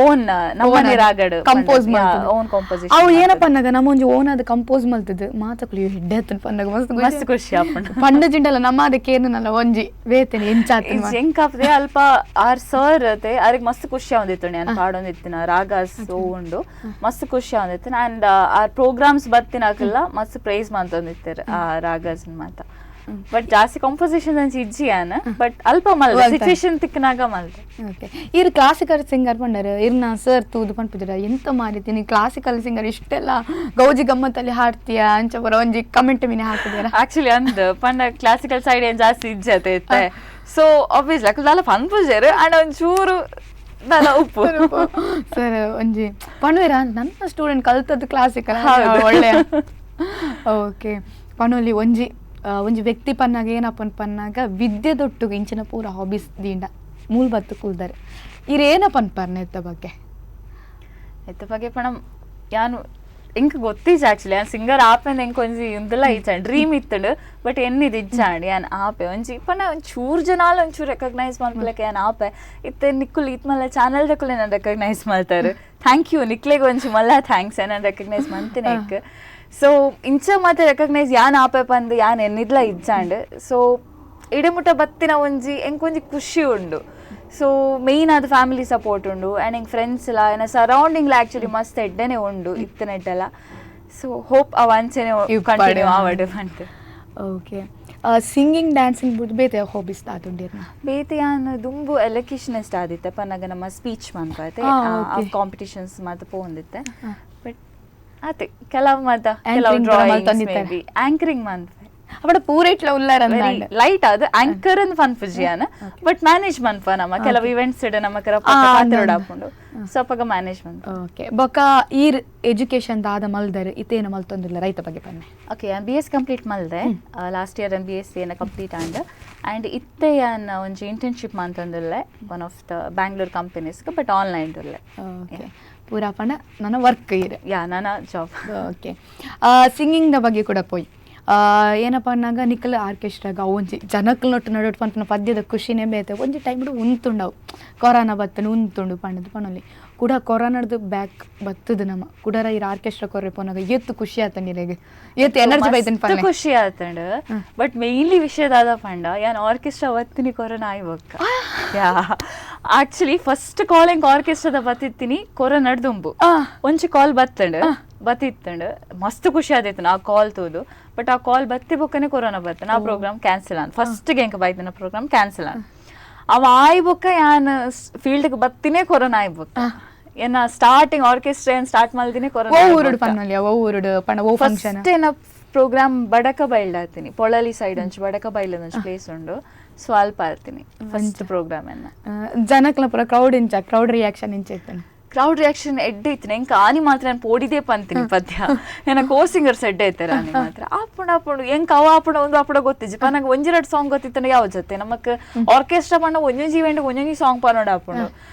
ಓನ್ ನಮ್ಮನೆ ರಾಗಡ್ compose own composition. ಅವು ಏನಪ್ಪ ಅನ್ನಗ ನಮ್ಮ ಒಂಜಿ ಓನ್ ಅದು ಕಂಪೋಸ್ ಮಲ್ತದ ಮಾತಕುಲು ಹೆಡ್ಡೆ ಆತನ್ ಪನ್ನಗ ಮಸ್ತ್ ಖುಷಿ. ಮಸ್ತ್ ಖುಷಿ ಆಪುಂಡು. ಪಂಡ ಜಿಂಡಲ ನಮ್ಮ ಅದಕ್ಕೆ ಏನಲ್ಲ ಒಂಜಿ ವೇತನೆ ಎಂಚಾತನ. ಎಂಕಾಪದೆ ಅಲ್ಪ ಆರ್ ಸರ್ ಅತೆ ಆರಿಗೆ ಮಸ್ತ್ ಖುಷಿ ಆವೊಂದಿತ್ತು ನಾನು ಪಾಡೊಂದಿತ್ತಿನ ರಾಗಾಸ್ ಉಂಡು, ಮಸ್ತ್ ಖುಷಿ ಆವೊಂದಿತ್ತು. And R programmes ಬತ್ತಿನಾಕಲ್ಲ ಮಸ್ತ್ ಪ್ರೈಸ್ ಮಂತೊಂದಿತ್ತಾರೆ ಆ ರಾಗಾಸ್ ಮಾತ. ಬಟ್ ಜಾಸ್ತಿ ಕಾಂಪೋಸಿಷನ್ ಅಂಚ ಇಜ್ಜಿ ಯಾನ್, ಬಟ್ ಅಲ್ಪ ಮಲ್ದೆ ಮಲ್ತೆ. ಸಿಚುವೇಶನ್ ತಿಕ್ಕನಾಗ ಮಲ್ದೆ. ಓಕೆ, ಇರ್ ಕ್ಲಾಸಿಕಲ್ ಸಿಂಗರ್ ಪಂಡರ್, ಇರ್ನ ಸರ್ ತೂದು ಪನ್ಪುಜರ ಎಂತ ಮಾರಿತೀನಿ ಕ್ಲಾಸಿಕಲ್ ಸಿಂಗರ್ ಇಷ್ಟೆಲ್ಲ ಗೌಜಿ ಗಮ್ಮತ್ತಲ್ಲಿ ಹಾಡ್ತೀಯ ಅಂಚ ಪೂರ ಒಂಜಿ ಕಮೆಂಟ್ ಮೀನೆ ಹಾಕಿದ್ದೀರ? ಆಕ್ಚುಲಿ ಅಂದ್ ಪಂಡ ಕ್ಲಾಸಿಕಲ್ ಸೈಡ್ ಏನ್ ಜಾಸ್ತಿ ಇಜ್ಜತೆ ಇತ್ತೆ. ಸೊ ಆಬ್ವಿಯಸ್ಲಿ ಅಕುಲು ದಾಲ ಪನ್ಪುಜೆರ್, ಅಂಡ್ ಒಂಚೂರು ದಾಲ ಉಪ್ಪು. ಸರ್ ಒಂಜಿ ಪಣುವೆರ ನನ್ನ ಸ್ಟೂಡೆಂಟ್ ಕಲ್ತದ್ದು ಕ್ಲಾಸಿಕಲ್. ಹೌದು. ಒಳ್ಳೆ. ಓಕೆ, ಪಣೋಲಿ ಒಂಜಿ ಒಂಜಿ ವ್ಯಕ್ತಿ ಪನ್ನಾಗ ಏನಪ್ಪ ಪನ್ನಾಗ ವಿದ್ಯೆದೊಟ್ಟುಗು ಇಂಚಿನ ಪೂರ ಹಾಬೀಸ್ ದಿಂಡ ಮೂಲ್ ಬತ್ತು ಕುಲ್ದಾರೆ, ಇರೇನ ಪನ್ಪರ್ನೆ ಇತ್ತ ಬಗ್ಗೆ? ಎತ್ತ ಬಗ್ಗೆ ಪಣ ಯಾನು ಎಂಕ್ ಗೊತ್ತಿಜ. ಆಕ್ಚುಲಿ ಯಾನ್ ಸಿಂಗರ್ ಆಪೆಂದ್ ಎಂಕ್ ಒಂಜಿ ಇಂದಲ ಇಜ್ಜಾಂಡ್, ಡ್ರೀಮ್ ಇತ್ತಂಡು, ಬಟ್ ಎನ್ನಿದ್ ಇಜ್ಜಾಂಡ್. ಯಾನ್ ಆಪೆ ಒಂಜಿ ಪಂಡ ಒಂಚೂರು ಜನಾಲ ಒಂಚೂರು ರೆಕಗ್ನೈಸ್ ಮಲ್ಪಲಕ್ಕೆ ಯಾನ್ ಆಪೆ ಇತ್ತೆ. ನಿಕ್ಕುಲು ಇತ್ ಮಲ್ಲ ಚಾನಲ್ ದಕುಲು ನಾನು ರೆಕಗ್ನೈಸ್ ಮಲ್ತಾರೆ, thank you. ನಿಕ್ಲೆಗ್ ಒಂಜಿ ಮಲ್ಲ thanks ನಾನು ರೆಕಗ್ನೈಸ್ ಮಂತಿನ. ಸೊ ಇಂಚ ಮಾತ ರೆಕಗ್ನೈಸ್ ಯಾನ್ ಆಪೆ ಪಂದ್ ಯಾನ್ ಎನ್ನಿದ್ಲ ಇಜ್ಜಾಂಡ್. ಸೊ ಇಡಮುಟ ಬತ್ತಿನ ಒಂಜಿ ಎಂಕ್ ಒಂಜಿ ಖುಷಿ ಉಂಡು. ಸೊ ಮೇಯ್ನ್ ಅದು ಫ್ಯಾಮಿಲಿ ಸಪೋರ್ಟ್ ಉಂಡು, ಆ್ಯಂಡ್ ಎಂಕ್ ಫ್ರೆಂಡ್ಸ್ ಎಲ್ಲ ಎನ್ನ ಸರೌಂಡಿಂಗ್ ಆ್ಯಕ್ಚುಲಿ ಮಸ್ತ್ ಎಡ್ಡೆನೆ ಉಂಡು ಇತ್ತನೆಟ್ಟೆಲ್ಲ. ಸೊ ಹೋಪ್ ಅವ ಅಂಚೆನೆ ಕಂಟಿನ್ಯೂ ಆವಡ್ ಪಂತ. Okay, singing dancing ಬುಡ್ ಬೇತೆ ಹಾಬೀಸ್ ದಾದುಂಡಿರ್ನ? ಬೇತೆ ಯಾನ್ ದುಂಬು ಎಲೊಕ್ಯೂಷನಿಸ್ಟ್ ಆದಿತ್ತೆ ಪನ್ನಗ ನಮ್ಮ ಸ್ಪೀಚ್ ಮನ್ಪಾತೆ ಕಾಂಪಿಟಿಷನ್ಸ್ ಮಾತ ಪೋಂದಿತ್ತೆ. ಬಟ್ ಆತೆ ಕೆಲವು ಮಾತ ಕೆಲವು Anchoring ಪೂರ ಡ್ರಾಯಿಂಗ್ಸ್, ಮಲ್ತೊಂದಿತ್ತೆ. May be anchoring ಮನ್ಪೆ. ಅಪಡ ಪೂರ ಇಟ್ಲ ಉಲ್ಲಾರ. ಲೈಟ್ ಅದು ಆಂಕರ್ ಅಂದ್ ಪನ್ಪುಜಿ ಯಾನ್, ಬಟ್ ಮ್ಯಾನೇಜ್ ಮನ್ಪ ನಮ್ಮ ಕೆಲವು ಇವೆಂಟ್ಸ್ ಇಡ ನಮ್ಮ ಕರ ಅಂದ್. ಹಾಕೊಂಡು ಸೊ ಅಪಗ ಮ್ಯಾನೇಜ್ ಮನ್ಪ. ಓಕೆ, ಬೊಕ ಈರ್ ಎಜುಕೇಶನ್ ದಾದ ಮಲ್ದರ್, ಇತೇನ ಮಲ್ತೊಂದುಲ್ಲ, ರೈತ ಬಗ್ಗೆ ಪನ್ನೆ. ಓಕೆ, ಯಾನ್ B S complete ಮಲ್ದೆ ಲಾಸ್ಟ್ ಇಯರ್. ನಾನು B S C complete and and ಇತ್ತೆ ಯಾನ್ ಒಂಜಿ ಇಂಟರ್ನ್ಶಿಪ್ ಮಂತೊಂದುಲ್ಲೆ one of the Bangalore companies, but online ಉಲ್ಲೆ. ಓಕೆ, ಪೂರಾ ಪಂಡ ನನ್ನ ವರ್ಕ್ ಇರ್. ಯಾ, ನನ್ನ job. Okay, singing the ಬಗ್ಗೆ ಕೂಡ ಪೋಯ್ ಏನಪ್ಪ ಅನ್ನಾಗ ನಿಖಲ್ ಆರ್ಕೆಸ್ಟ್ರಾಗ ಅವು ಒಂಜಿ ಜನಕ್ಲು ನೊಟ್ಟು ನಡುಟ್ ಪನ್ಪುನ ಪದ್ಯದ ಖುಷಿನೇ ಬೇತೆ. ಒಂಜಿ ಟೈಮ್ ಉಂತುಂಡವು ಕೊರೋನಾ ಬತ್ತನು ಉಂತುಂಡು ಪಂಡದು ಪನೊಲಿ. ಕೂಡ ಕೊರೋನಾಡ್ದು ಬ್ಯಾಕ್ ಬತ್ತದ ನಮ್ಮ ಕುಡರ ಇರ್ ಆರ್ಕೆಸ್ಟ್ರಾ ಕೊರ್ರೆ ಪೋನಾಗ ಏತ್ ಖುಷಿ ಆತ ನಿರೆಗ್, ಏತ್ ಎನರ್ಜಿ ಬೈತನ್ ಮಸ್ತ್ ಪನ್ನೆ. ಖುಷಿ ಆತಂಡ್. ಬಟ್ ಮೇನ್ಲಿ ವಿಷಯ ದಾದ ಪಂಡ ಯಾನ್ ಆರ್ಕೆಸ್ಟ್ರಾ ಬತ್ತಿನಿ ಕೊರೋನಾ ಆಯ್ ಬೊಕ್ಕ. ಯಾ, ಆಕ್ಚುಲಿ ಫಸ್ಟ್ ಕಾಲ್ ಎಂಕ್ ಆರ್ಕೆಸ್ಟ್ರಾದ ಬತ್ತಿತ್ತೀನಿ ಕೊರೋನಾ ದುಂಬು. ಒಂಜಿ ಕಾಲ್ ಬತ್ತಂಡ್ ಬತ್ತಿತ್ತಂಡ್, ಮಸ್ತ್ ಖುಷಿ ಆದಿತ್ತು ಆ ಕಾಲ್ ತೂದು. ಬಟ್ ಆ ಕಾಲ್ ಬತ್ತಿ ಬೊಕ್ಕನೆ ಕೊರೋನಾ ಬತ್ತ, ಆ ಪ್ರೋಗ್ರಾಮ್ ಕ್ಯಾನ್ಸಲ್ ಆನ್. ಫಸ್ಟ್ ಎಂಕ್ ಬೈದಿನ ಪ್ರೋಗ್ರಾಮ್ ಕ್ಯಾನ್ಸಲ್ ಆನ್. ಅವ ಆಯ್ ಬೊಕ್ಕ ಯಾನ್ ಫೀಲ್ಡ್ ಬತ್ತಿನೇ ಕೊರೋನಾ ಆಯ್ ಬೊಕ್ಕ. ಏನ ಸ್ಟಾರ್ಟಿಂಗ್ ಆರ್ಕೆಸ್ಟ್ರಾ ಏನ್ ಸ್ಟಾರ್ಟ್ ಮಲ್ದಿನಿ ಕೊರೋನಾ. ಓ ಊರುಡು ಪನ್ನೊಲಿ, ಓ ಊರುಡು ಪಂಡ ಓ ಫಂಕ್ಷನ್? ಫಸ್ಟ್ ಏನ ಪ್ರೋಗ್ರಾಮ್ ಬಡಕ ಬೈಲ್ಡ್ ಆತೀನಿ, ಪೊಳಲಿ ಸೈಡ್ ಅಂಚು ಬಡಕ ಬೈಲ್ ಒಂಜಿ ಪ್ಲೇಸ್ ಉಂಡು. ಸೊ ಅಲ್ಪ ಆತೀನಿ ಫಸ್ಟ್ ಪ್ರೋಗ್ರಾಮ್ ಎನ್ನ. ಜನಕ್ಲ ಪೂರ ಕ್ರೌಡ್ ಇಂಚ, ಕ್ರೌಡ್ ರಿಯಾಕ್ಷನ್ ಇಂಚ ಇತ್ತನ? ಕ್ರೌಡ್ ರಿಯಾಕ್ಷನ್ ಎಡ್ಡೆ ಇತ್ತು. ಎಂಕ್ ಆನಿ ಮಾತ್ರ ನಾನು ಪೋಡಿದೇ ಪಂತೀನಿ ಪದ್ಯ. ನನ್ನ ಕೋ ಸಿಂಗರ್ಸ್ ಎಡ್ಡೆ ಇತ್ತಾರೆ. ಆನಿ ಮಾತ್ರ ಆಪುಂಡು ಆಪುಂಡು ಎಂಕ್ ಅವ ಆಪುಂಡು ಒಂದು ಆಪುಂಡ ಗೊತ್ತಿಜ್ಜಿ. ಪನ್ನಗ ಒಂಜಿರಡು ಸಾಂಗ್ ಗೊತ್ತಿತ್ತಂಡ ಯಾವ ಜೊತೆ ನಮಕ್ ಆರ್ಕೆಸ್ಟ್ರಾ ಪಂಡ ಒಂಜೊಂಜಿ ಇವೆಂಟ್ ಒಂಜೊಂಜಿ ಸಾಂಗ್ ಪನ್ನೋಡ ಆಪುಂಡು.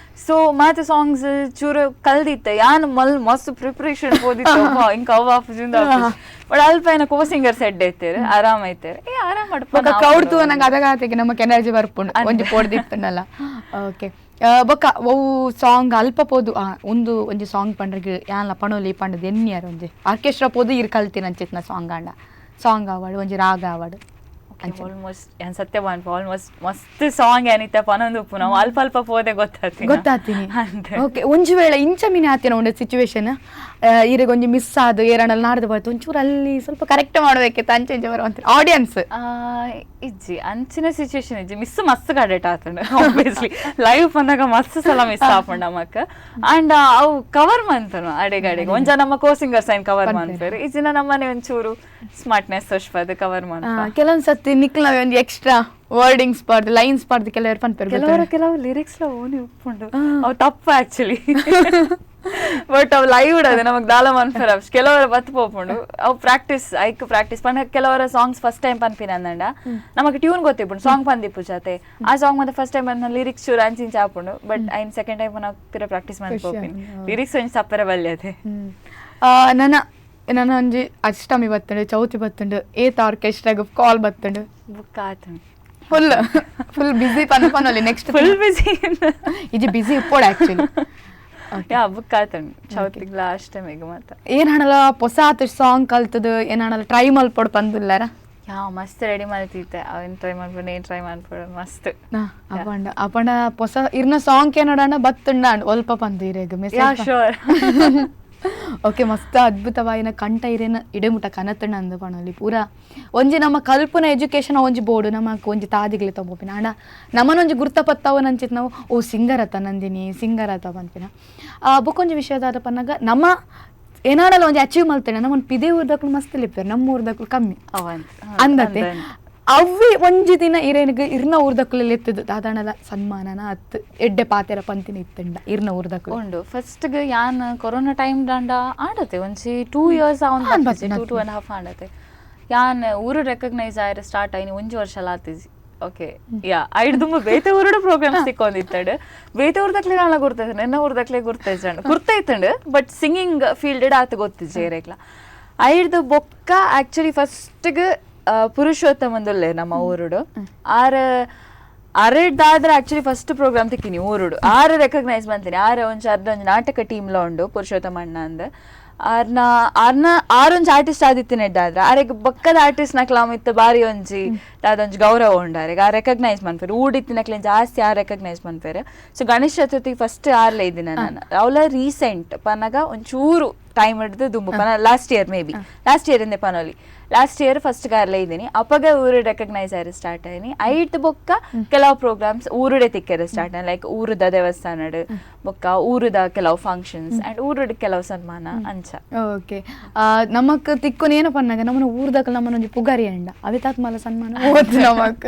ಸೊ ಮಾತೆ ಸಾಂಗ್ಸ್ ಚೂರು ಕಲ್ದಿತ್ತೆ ಯಾನ್. ಮಲ್ ಮಸ್ತ್ ಪ್ರಿಪ್ರೇಷನ್ ಪೋದಿತ್ತು ಇಂಕ ಅವ ಆಪುಜಿ, ಬಟ್ ಅಲ್ಪ ಏನ ಕೋ ಸಿಂಗರ್ಸ್ ಎಡ್ಡೆ ಇತ್ತೇರು, ಆರಾಮ ಐತೇರು. ಏ ಆರಾಮ. ಬೊಕ ಕ್ರೌಡ್ ತೂವ ನಂಗೆ ಅದಗಾತಿಗೆ ನಮಕ್ ಎನರ್ಜಿ ಬರ್ಪುಂಡು ಒಂಜಿ ಪೋಡ್ದಿತ್ತುಂಡಲ್ಲ. ಓಕೆ, ಬೊಕ ಒವು ಸಾಂಗ್ ಅಲ್ಪ ಪೋದು ಒಂದು ಒಂಜಿ ಸಾಂಗ್ ಪಂಡ್ರಿಗೆ ಯಾನ್ಲ ಪಣೋಲಿ ಪಂಡದು ಎನ್ನಿಯರ್ ಒಂಜಿ ಆರ್ಕೆಸ್ಟ್ರಾ ಪೋದು ಇರ್ ಕಲ್ತಿನ ಅಂಚಿತ್ನ ಸಾಂಗ್ ಆಂಡ, ಸಾಂಗ್ ಆವಡ್ ಒಂಜಿ ರಾಗ ಆವಡ್? ಆಲ್ಮೋಸ್ಟ್ ಯಾನ್ ಸತ್ಯ ಪನ್ಪ, ಆಲ್ಮೋಸ್ಟ್ ಮಸ್ತ್ ಸಾಂಗ್ ಏನಿತ್ತ ಪನೊಂದು ಉಪ್ಪು ನಾವು ಅಲ್ಪ ಅಲ್ಪ ಪೋದೆ ಗೊತ್ತಾತಿ. ಗೊತ್ತಾತೀನಿ. ಅಂತೆ. ಓಕೆ, ಒಂಜಿ ವೇಳೆ ಇಂಚ ಮಿನಿ ಆತಿನ ಒಂದು ಸಿಚುವೇಶನ್ ಈರೆಗ್ ಒಂಜಿ ಮಿಸ್ ಆದು ಏರಣ್ಣಲ್ಲಿ ನಾಡ್ದು ಬರ್ತು ಒಂಚೂರು ಅಲ್ಲಿ ಸ್ವಲ್ಪ ಕರೆಕ್ಟ್ ಮಾಡಬೇಕಿತ್ತು ಅಂಚೆ ಇಂಚೆ ಬರುವಂತ ಆಡಿಯನ್ಸ್? ಇಜ್ಜಿ, ಅಂಚಿನ ಸಿಚುವೇಶನ್ ಇಜ್ಜಿ. ಮಿಸ್ ಮಸ್ತ್ ಕಡೆಟ್ ಆತಂಡು. ಆಬ್ವಿಯಸ್ಲಿ ಲೈವ್ ಬಂದಾಗ ಮಸ್ತ್ ಸಲ ಮಿಸ್ ಆಪುಂಡು ನಮಕ್. ಅಂಡ್ ಅವು ಕವರ್ ಮಂತನು ಅಡೆಗೆ ಅಡೆಗೆ. ಒಂಜ ನಮ್ಮ ಕೋ singers sign cover ಮನ್ಪೇರು, ಇಜ್ಜಿನ ನಮ್ಮನೆ ಒಂಚೂರು ಸ್ಮಾರ್ಟ್ನೆಸ್ ತೋಷ್ಪದು ಕವರ್ ಮನ್ಪ. ಕೆಲವೊಂದ್ ಸತಿ ಇತ್ತೆ ನಿಕ್ಲ ಒಂಜಿ ಎಕ್ಸ್ಟ್ರಾ ವರ್ಡಿಂಗ್ಸ್ ಪಾಡ್ದು, ಲೈನ್ಸ್ ಪಾಡ್ದು ಕೆಲವರು ಪನ್ಪೆರ್. ಕೆಲವರು ಕೆಲವು ಲಿರಿಕ್ಸ್ ಲ ಓನಿ ಉಪ್ಪುಂಡು, ಅವು ತಪ್ಪು ಆಕ್ಚುಲಿ, ಬಟ್ ಅವು ಲೈವ್ ಅದೇ ನಮಗ್ ದಾಲ ಮನ್ಪೆರ. ಕೆಲವರ ಬತ್ ಪೋಪುಂಡು, ಅವು ಪ್ರಾಕ್ಟೀಸ್ ಐಕ್ ಪ್ರಾಕ್ಟೀಸ್ ಪಂಡ. ಕೆಲವರ songs first time ಪನ್ಪಿನ ಅಂದಂಡ ನಮಗ್ ಟ್ಯೂನ್ ಗೊತ್ತಿಪ್ಪುಂಡು, ಸಾಂಗ್ ಪಂದಿಪ್ಪು ಜಾತೆ ಆ ಸಾಂಗ್ ಮತ್ತೆ ಫಸ್ಟ್ ಟೈಮ್ ಬಂದ ಲಿರಿಕ್ಸ್ ಚೂರು ಅಂಚಿಂಚ ಆಪುಂಡು. ಬಟ್ ಐನ್ ಸೆಕೆಂಡ್ ಟೈಮ್ ನಾವು ಪಿರ ಪ್ರಾಕ್ಟೀಸ್ ಖುಷಿ ಮನ್ಪೋಪಿನಿ. ಆಪುಂಡು. ಲಿರಿಕ್ಸ್ ಒಂಜಿ ತಪ್ಪೆರ ಬಲ್ಯ ಅದೇ. ನನ್ನ ನನ್ನ ಒಂಜಿ ಅಷ್ಟಮಿ ಬತ್ತುಂಡು, ಚೌತಿ ಬತ್ತುಂಡು, ಏತ್ ಆರ್ಕೆಸ್ಟ್ರಾಗ್ ಕಾಲ್ ಬತ್ತುಂಡು? ಬುಕ್ ಆತುಂಡು. Full full busy ಪನ್ಪನೊಲಿ next. Full busy. ಇಜಿ busy ಇಪ್ಪೋಡು actually. ಯಾ, ಬುಕ್ ಆತುಂಡು ಚೌತಿಗ್ಲ ಅಷ್ಟಮಿಗ್ ಮಾತ. ಏನ್ ಹಣಲ ಪೊಸ ಆತ ಸಾಂಗ್ ಕಲ್ತದು, ಏನ್ ಹಣಲ ಟ್ರೈ ಮಲ್ಪೊಡು ಪಂದುಲ್ಲಾರ? ಯಾ, ಮಸ್ತ್ ರೆಡಿ ಮಲ್ತಿತ್ತೆ. ಅವೇನು ಟ್ರೈ ಮಾಡ್ಬೋದು, ಏನು ಟ್ರೈ ಮಾಡ್ಬೋದು ಮಸ್ತ್. ಅಪಂಡ ಅಪಂಡ ಪೊಸ ಇರ್ನ ಸಾಂಗ್ ಏನೋಡಣ ಬತ್ತುಂಡ ಒಲ್ಪ ಪಂದು ಇರೆಗ್ ಯಾ message. Sure. Okay, ಮಸ್ತ್ ಅದ್ಭುತವಾಯಿನ ಕಂಠ ಇರೇನ ಇಡೆಮುಟ ಕನತಣ್ಣ ಅಂದ ಪಣೊಲಿ. ಪೂರ ಒಂಜಿ ನಮ್ಮ ಕಲ್ಪನ ಎಜುಕೇಶನ್ ಒಂಜಿ ಬೋರ್ಡು ನಮಕ್ ಒಂಜಿ ತಾದಿಗ್ಲೆ ತಗೋಪಿನ ಅಣ್ಣ ನಮ್ಮನೊಂಜಿ ಗುರ್ತ ಪತ್ತಾವ ನಂಚಿತ್ ನಾವು ಓ ಸಿಂಗರ್ ಅತ್ತ ನಂದಿನಿ ಸಿಂಗರ್ ಅತ್ತ ಪನ್ಪಿನ. ಬೊಕ್ಕೊಂಜಿ ವಿಷಯದಾದ ಪನ್ನಗ ನಮ್ಮ ಏನಾಡಲ್ಲ ಒಂಜಿ ಅಚೀವ್ ಮಲ್ತೇನೆ, ನಮ್ಮನ್ ಪಿದೆ ಊರ್ದಕ್ಲು ಮಸ್ತ್ ಲಿಪ್ಪೆರ್, ನಮ್ಮ ಊರ್ದಕ್ಲು ಕಮ್ಮಿ. ಅವಂತ. ಅಂದತೆ ಅವ್ವಿ ಒಂಜಿ ದಿನ ಇರೇನಿಗೆ ಇರ್ನ ಊರ್ದಕ್ಲು ಎತ್ತದು ದಾದಾಣದ ಸನ್ಮಾನನ ಅತ್ ಎಡ್ಡೆ ಪಾತೆರ ಪಂತಿನ ಇತ್ತಂಡ ಇರ್ನ ಊರ್ದಕ್ಲು? ಉಂಡು. ಫಸ್ಟ್ ಯಾನ್ ಕೊರೋನಾ ಟೈಮ್ ದಾಂಡ ಆಡತೆ ಒಂಜಿ 2 ಇಯರ್ಸ್. ಆನ್ ಬತ್ತಿನ. Two, 2.5 ಆಡತೆ. ಯಾನ್ ಊರು ರೆಕಗ್ನೈಸ್ ಆಯ್ರೆ ಸ್ಟಾರ್ಟ್ ಆಯ್ನಿ ಒಂಜಿ ವರ್ಷ ಆತಿಜಿ. ಓಕೆ, ಯಾ, ಐಡ್ ತುಂಬ ಬೇತೆ ಊರುಡು ಪ್ರೋಗ್ರಾಮ್ಸ್ ತಿಕ್ಕೊಂದಿತ್ತಡು. ಬೇತೆ ಊರ್ದಕ್ಲೆ ನಾಳ ಗುರ್ತೈತೆ, ನೆನ್ನ ಊರ್ದಕ್ಲೆ ಗುರ್ತೈತಂಡು ಗುರ್ತೈತಂಡು, but singing field ಆತ ಗೊತ್ತಿಜ್ಜೆ ಏರೆಗ್ಲ. ಐಡ್ದು ಬೊಕ್ಕ ಆಕ್ಚುಲಿ ಫಸ್ಟ್ಗೆ ಪುರುಷೋತ್ತಮಂದುಲ್ಲೆ ನಮ್ಮ ಊರುಡು, ಆರ್ ಅರೆಡ್ದಾದ್ರೆ actually first program ತಿಕ್ಕಿನಿ ಊರುಡು. ಆರು ರೆಕಗ್ನೈಸ್ ಮಂತೀನಿ. ಆರು ಒಂಜಿ ಅರ್ಧ ಒಂಜಿ ನಾಟಕ ಟೀಮ್ಲ ಉಂಡು ಪುರುಷೋತ್ತಮ ಅಣ್ಣ ಅಂದ್. ಆರ್ನ ಆರ್ನ ಆರೊಂಜಿ ಆರ್ಟಿಸ್ಟ್ ಆದಿತ್ತಿನ ಎಡ್ಡಾದ್ರೆ ಆರೆಗ್ ಬೊಕ್ಕದ ಆರ್ಟಿಸ್ಟ್ ನಕ್ಲ ಇತ್ತ ಬಾರಿ ಒಂಜಿ ದಾದೊಂಜಿ ಗೌರವ ಉಂಡು. ಆರೆಗ್ ಆ ರೆಕಗ್ನೈಸ್ ಮನ್ಪೆರ್, ಊಡಿತ್ತಿನಕ್ಲೆನ್ ಜಾಸ್ತಿ ಆ ರೆಕಗ್ನೈಸ್ ಮನ್ಪೆರ್. ಸೊ ಗಣೇಶ ಚತುರ್ಥಿ ಫಸ್ಟ್ ಆರ್ಲೆ ಇದ್ದಿನ ನಾನು. ಅವಲ ರೀಸೆಂಟ್ ಪನ್ನಗ ಒಂಚೂರು ಟೈಮ್ ಹಿಡ್ದು ದುಂಬು ಪನ last year, may be last year ಇಂದೆ ಪನೋಲಿ. Last year first ಗಾರ್ಲೆ ಇದ್ದೀನಿ. ಅಪ್ಪಗ ಊರು ರೆಕಗ್ನೈಸ್ ಆಯ್ರೆ ಸ್ಟಾರ್ಟ್ ಆಯ್ನಿ. ಐಟ್ ಬೊಕ್ಕ ಕೆಲವು ಪ್ರೋಗ್ರಾಮ್ಸ್ ಊರುಡೆ ತಿಕ್ಕೆರೆ ಸ್ಟಾರ್ಟ್, ಲೈಕ್ ಊರುದ ದೇವಸ್ಥಾನಡ್ ಬೊಕ್ಕ ಊರುದ ಕೆಲವು ಫಂಕ್ಷನ್ಸ್ ಅಂಡ್ ಊರುಡ್ ಕೆಲವು ಸನ್ಮಾನ ಅಂಚ. ಓಕೆ, ನಮಕ್ ತಿಕ್ಕೊನ ಏನ ಪನ್ನಾಗ ನಮ್ಮನ ಊರ್ದಕಲ್ ನಮ್ಮನ ಒಂಜಿ ಪುಗಾರಿ ಅಂಡ ಅವೆ ತಾತ್ಮಲ ಸನ್ಮಾನ ಓದ್ ನಮಕ್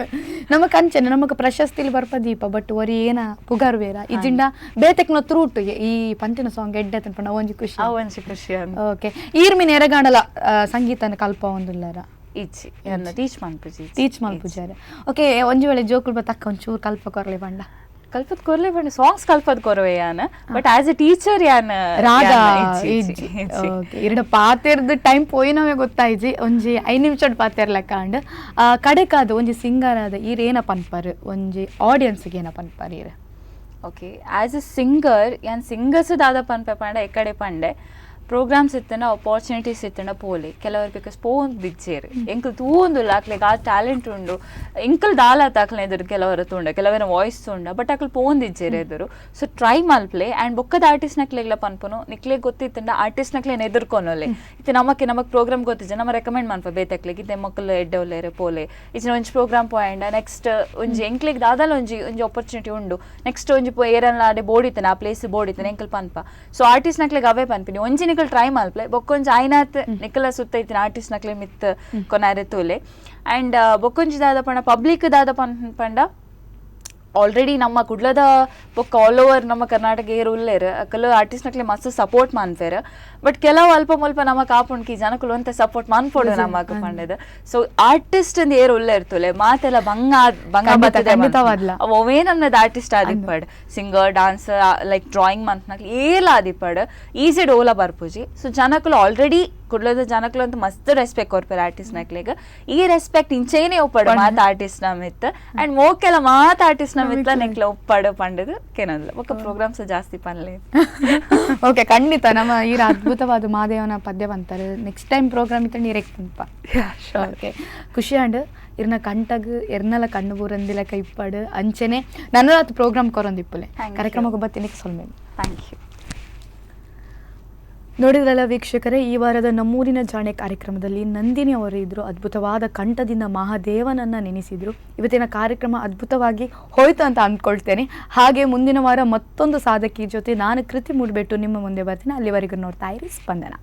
ನಮಕ್ ಅಂಚನೆ ನಮಕ್ ಪ್ರಶಸ್ತಿಲಿ ಬರ್ಪ ದೀಪ, ಬಟ್ ಒರಿ ಏನ ಪುಗಾರ್ ಬೇರ ಇಜಿಂಡ ಬೇತೆಕ್ನ ತ್ರೂಟ್ ಈ ಪಂತಿನ ಸಾಂಗ್ ಎಡ್ಡೆ ಪಂಡ ಒಂಜಿ ಖುಷಿ. ಅವು ಒಂಜಿ ಖುಷಿ ಅಂತ. ಓಕೆ, ಈರ್ಮಿನ ಎರೆಗಾಂಡಲ ಸಂಗೀತನ ಕಲ್ಪ ಒಂದುಲ್ಲಾರ? ಇಜ್ಜಿ, ಎನ್ನ ಟೀಚ್ ಮನ್ಪುಜಿ. ಟೀಚ್ ಮಲ್ಪುಜಾರೆ. ಓಕೆ, ಒಂಜಿ ವೇಳೆ ಜೋಕುಲ್ ಬ ತಕ್ಕ ಒಂಚೂರು ಕಲ್ಪ ಕೊರ್ಲೆ ಪಂಡ? ಕಲ್ಪದ್ ಕೊರ್ಲೆ ಪಂಡ ಸಾಂಗ್ಸ್ ಕಲ್ಪದ್ ಕೊರವೆ ಯಾನ್, but as A teacher ಯಾನ್ ರಾಗ ಯಾನ್ ಇಜ್ಜಿ, ಇಜ್ಜಿ, ಇಜ್ಜಿ. ಇರಡ ಪಾತೆರ್ದು ಟೈಮ್ ಪೋಯಿನವೇ ಗೊತ್ತಾಯ್ಜಿ. ಒಂಜಿ 5 ನಿಮಿಷ ಪಾತೆರ್ಲೆಕ್ಕ ಅಂಡ್ ಕಡೆಕಾದ ಒಂಜಿ ಸಿಂಗರ್ ಆದ ಈರ್ ಏನ ಪನ್ಪರ್, ಒಂಜಿ ಆಡಿಯನ್ಸ್ಗೆ ಏನ ಪನ್ಪರ್ ಈರ್? Okay, as A singer ಯಾನ್ ಸಿಂಗರ್ಸ್ ದಾದ ಪನ್ಪೆ ಪಂಡ, ಎಕ್ಕಡೆ ಪಂಡೆ ಪ್ರೋಗ್ರಾಮ್ಸ್ ಇತ್ತಂಡ, ಅಪಾರ್ಚುನಿಟೀಸ್ ಇತ್ತಂಡ ಪೋಲೆ. ಕೆಲವರು because ಪೋಂದು ಬಿಜ್ಜೇರು. ಎಂಕುಲು ತೂವೊಂದುಲ್ಲ ಅಕ್ಲೆಗ್ ಆ ಟ್ಯಾಲೆಂಟ್ ಉಂಡು, ಎಂಕುಲು ದಾಲ ಅಕ್ಲೆ ಎದುರು. ಕೆಲವರ ತೂಂಡ, ಕೆಲವರ ವಾಯ್ಸ್ ತೂಂಡ, ಬಟ್ ಅಕ್ಲು ಪೋಂದಿಜ್ಜೇರು ಎದುರು. ಸೊ ಟ್ರೈ ಮಲ್ಪ್ಲೆ. ಆ್ಯಂಡ್ ಬೊಕ್ಕದ ಆರ್ಟಿಸ್ಟ್ ನಕ್ಲೆಗ್ಲ ಪನ್ಪುನು, ನಿಕ್ಲೆಗ್ ಗೊತ್ತಿತ್ತಂಡ ಆರ್ಟಿಸ್ಟ್ ನಕ್ಲೆನ್ ಎದುರ್ಕೊನೊಲೆ. ಇತ್ತೆ ನಮಕ್ಕೆ ನಮಕ್ ಪ್ರೋಗ್ರಾಮ್ ಗೊತ್ತಿಜ್ಜ, ನಮ್ಮ ರೆಕಮೆಂಡ್ ಮನ್ಪ ಬೇತಕ್ಲೆಗ್, ಇತ್ತೆ ಮಕ್ಕಳು ಎಡ್ಡೆ ಉಲ್ಲೇರು ಪೋಲೆ. ಇಚ್ಚಿನ ಒಂಜಿ ಪ್ರೋಗ್ರಾಮ್ ಪೋಯಂಡ ನೆಕ್ಸ್ಟ್ ಒಂಜಿ ಎಂಕ್ಲೆಗ್ ದಾದಾಲ ಒಂಜಿ ಒಂಜಿ ಆಪರ್ಚುನಿಟಿ ಉಂಡು. ನೆಕ್ಸ್ಟ್ ಒಂಜಿ ಏರನ್ಲ ಆಡೆ ಬೋಡಿತ್ತನ, ಆ ಪ್ಲೇಸ್ ಬೋಡಿತ್ತನ ಎಂಕಲ್ ಪನ್ಪ. ಸೊ ಆರ್ಟಿಸ್ಟ್ ನಕ್ಲೆಗ್ ಅವೇ ಪನ್ಪಿನಿ, ಒಂಜಿ ನಿಕಲ್ ಟ್ರೈ ಮಲ್ಪ್ಲೆ, ಬೊಕ್ಕೊಂಜಿ ಆಯ್ನಾತ್ ನಿಕಲ ಸುತ್ತ ಇತ್ತಿನ ಆರ್ಟಿಸ್ಟ್ ನಕ್ಲೆ ಮಿತ್ ಕೊನಾರೆ ತೂಲೆ. ಆ್ಯಂಡ್ ಬೊಕ್ಕೊಂಜಿ ದಾದ ಪಂಡ, ಪಬ್ಲಿಕ್ ದಾದ ಪಂಡ, ಆಲ್ರೆಡಿ ನಮ್ಮ ಕುಡ್ಲದ ಬೊಕ್ಕ ಆಲ್ ಓವರ್ ನಮ್ಮ ಕರ್ನಾಟಕ ಏರು ಉಲ್ಲೇರು ಅಕಲು ಆರ್ಟಿಸ್ಟ್ ನಕ್ಲೆ ಮಸ್ತ್ ಸಪೋರ್ಟ್ ಮನ್ಪೆರ್. ಬಟ್ ಕೆಲವು ಅಲ್ಪ ಮುಲ್ಪ ನಮಕ್ ಆಪುಂಡ್ಕಿ ಜನಕುಲು ಒಂತೆ ಸಪೋರ್ಟ್ ಮನ್ಪೊಡು ನಮಕ್ ಪಂಡದು. ಸೊ ಆರ್ಟಿಸ್ಟ್ ಅಂದ್ ಏರು ಉಲ್ಲೇರ್ತುಲೆ ಮಾತೆಲ್ಲ ಬಂಗ ಬಂಗ ಖಂಡಿತ, ಬರ್ತದೆ. ಖಂಡಿತವಾದ್ಲ. ಅವ್ ಅವೇ ನಮ್ಮದ ಆರ್ಟಿಸ್ಟ್ ಆದಿಪ್ಪಡ್, singer, dancer, like drawing ಮನ್ಪನಕ್ಲು ಏಲ ಆದಿಪ್ಪಡ್, ಈಸಿಡ್ ಓಲ ಬರ್ಪುಜಿ. ಸೊ ಜನಕುಲು ಆಲ್ರೆಡಿ ಕುಡ್ಲದ ಜನಕುಲು ಅಂತ ಮಸ್ತ್ ರೆಸ್ಪೆಕ್ಟ್ ಕೊರ್ಪೆರ್ ಆರ್ಟಿಸ್ಟ್ ನಕ್ಲೆಗ್. ಈ ರೆಸ್ಪೆಕ್ಟ್ ಇಂಚೇನೆ ಒಪ್ಪಡು ಮಾತ ಆರ್ಟಿಸ್ಟ್ ನ ಮಿತ್. ಅಂಡ್ ಮೋಕೆಲ ಮಾತ ಆರ್ಟಿಸ್ಟ್ ನ ಮಿತ್ಲ ನೆಕ್ಲ ಒಪ್ಪಡು ಪಂಡದು ಕೆನಲ್ಲ. ಬೊಕ್ಕ ಪ್ರೋಗ್ರಾಮ್ಸ್ ಜಾಸ್ತಿ ಪನ್ಲೆ. ಓಕೆ, ಖಂಡಿತ ನಮ್ಮ ಈರ ಅದ್ಭುತವಾದ ಮಾದೇವನ ಪದ್ಯ ಬಂತಾರೆ. Next time program ಇತ್ತ ನೀರೆಕ್ ಪನ್ಪ. ಓಕೆ, ಖುಷಿ ಆಂಡ್. ಇರ್ನ ಕಂಟಗ್ ಎರ್ನಲ ಕಣ್ಣು ಬೂರಂದಿಲಕ ಇಪ್ಪಡು. ಅಂಚೆನೆ ನನ್ನ ಪ್ರೋಗ್ರಾಮ್ ಕೊರೊಂದಿಪ್ಪುಲೆ. Thank you. ಕಾರ್ಯಕ್ರಮಕ್ಕೆ ಬತ್ತೀನಿ ಸೊಲ್ಮೆ. Thank you. ನೋಡಿದ್ರಲ್ಲ ವೀಕ್ಷಕರೇ, ಈ ವಾರದ ನಮ್ಮೂರಿನ ಜಾಣೆ ಕಾರ್ಯಕ್ರಮದಲ್ಲಿ ನಂದಿನಿ ಅವರು ಇದ್ದರು. ಅದ್ಭುತವಾದ ಕಂಠದಿಂದ ಮಹಾದೇವನನ್ನು ನೆನೆಸಿದರು. ಇವತ್ತಿನ ಕಾರ್ಯಕ್ರಮ ಅದ್ಭುತವಾಗಿ ಹೋಯ್ತು ಅಂತ ಅಂದ್ಕೊಳ್ತೇನೆ. ಹಾಗೆ ಮುಂದಿನ ವಾರ ಮತ್ತೊಂದು ಸಾಧಕಿ ಜೊತೆ ನಾನು ಕೃತಿ ಮೂಡ್ಬಿಟ್ಟು ನಿಮ್ಮ ಮುಂದೆ ಬರ್ತೀನಿ. ಅಲ್ಲಿವರೆಗೂ ನೋಡ್ತಾ ಇರಿ ಸ್ಪಂದನ.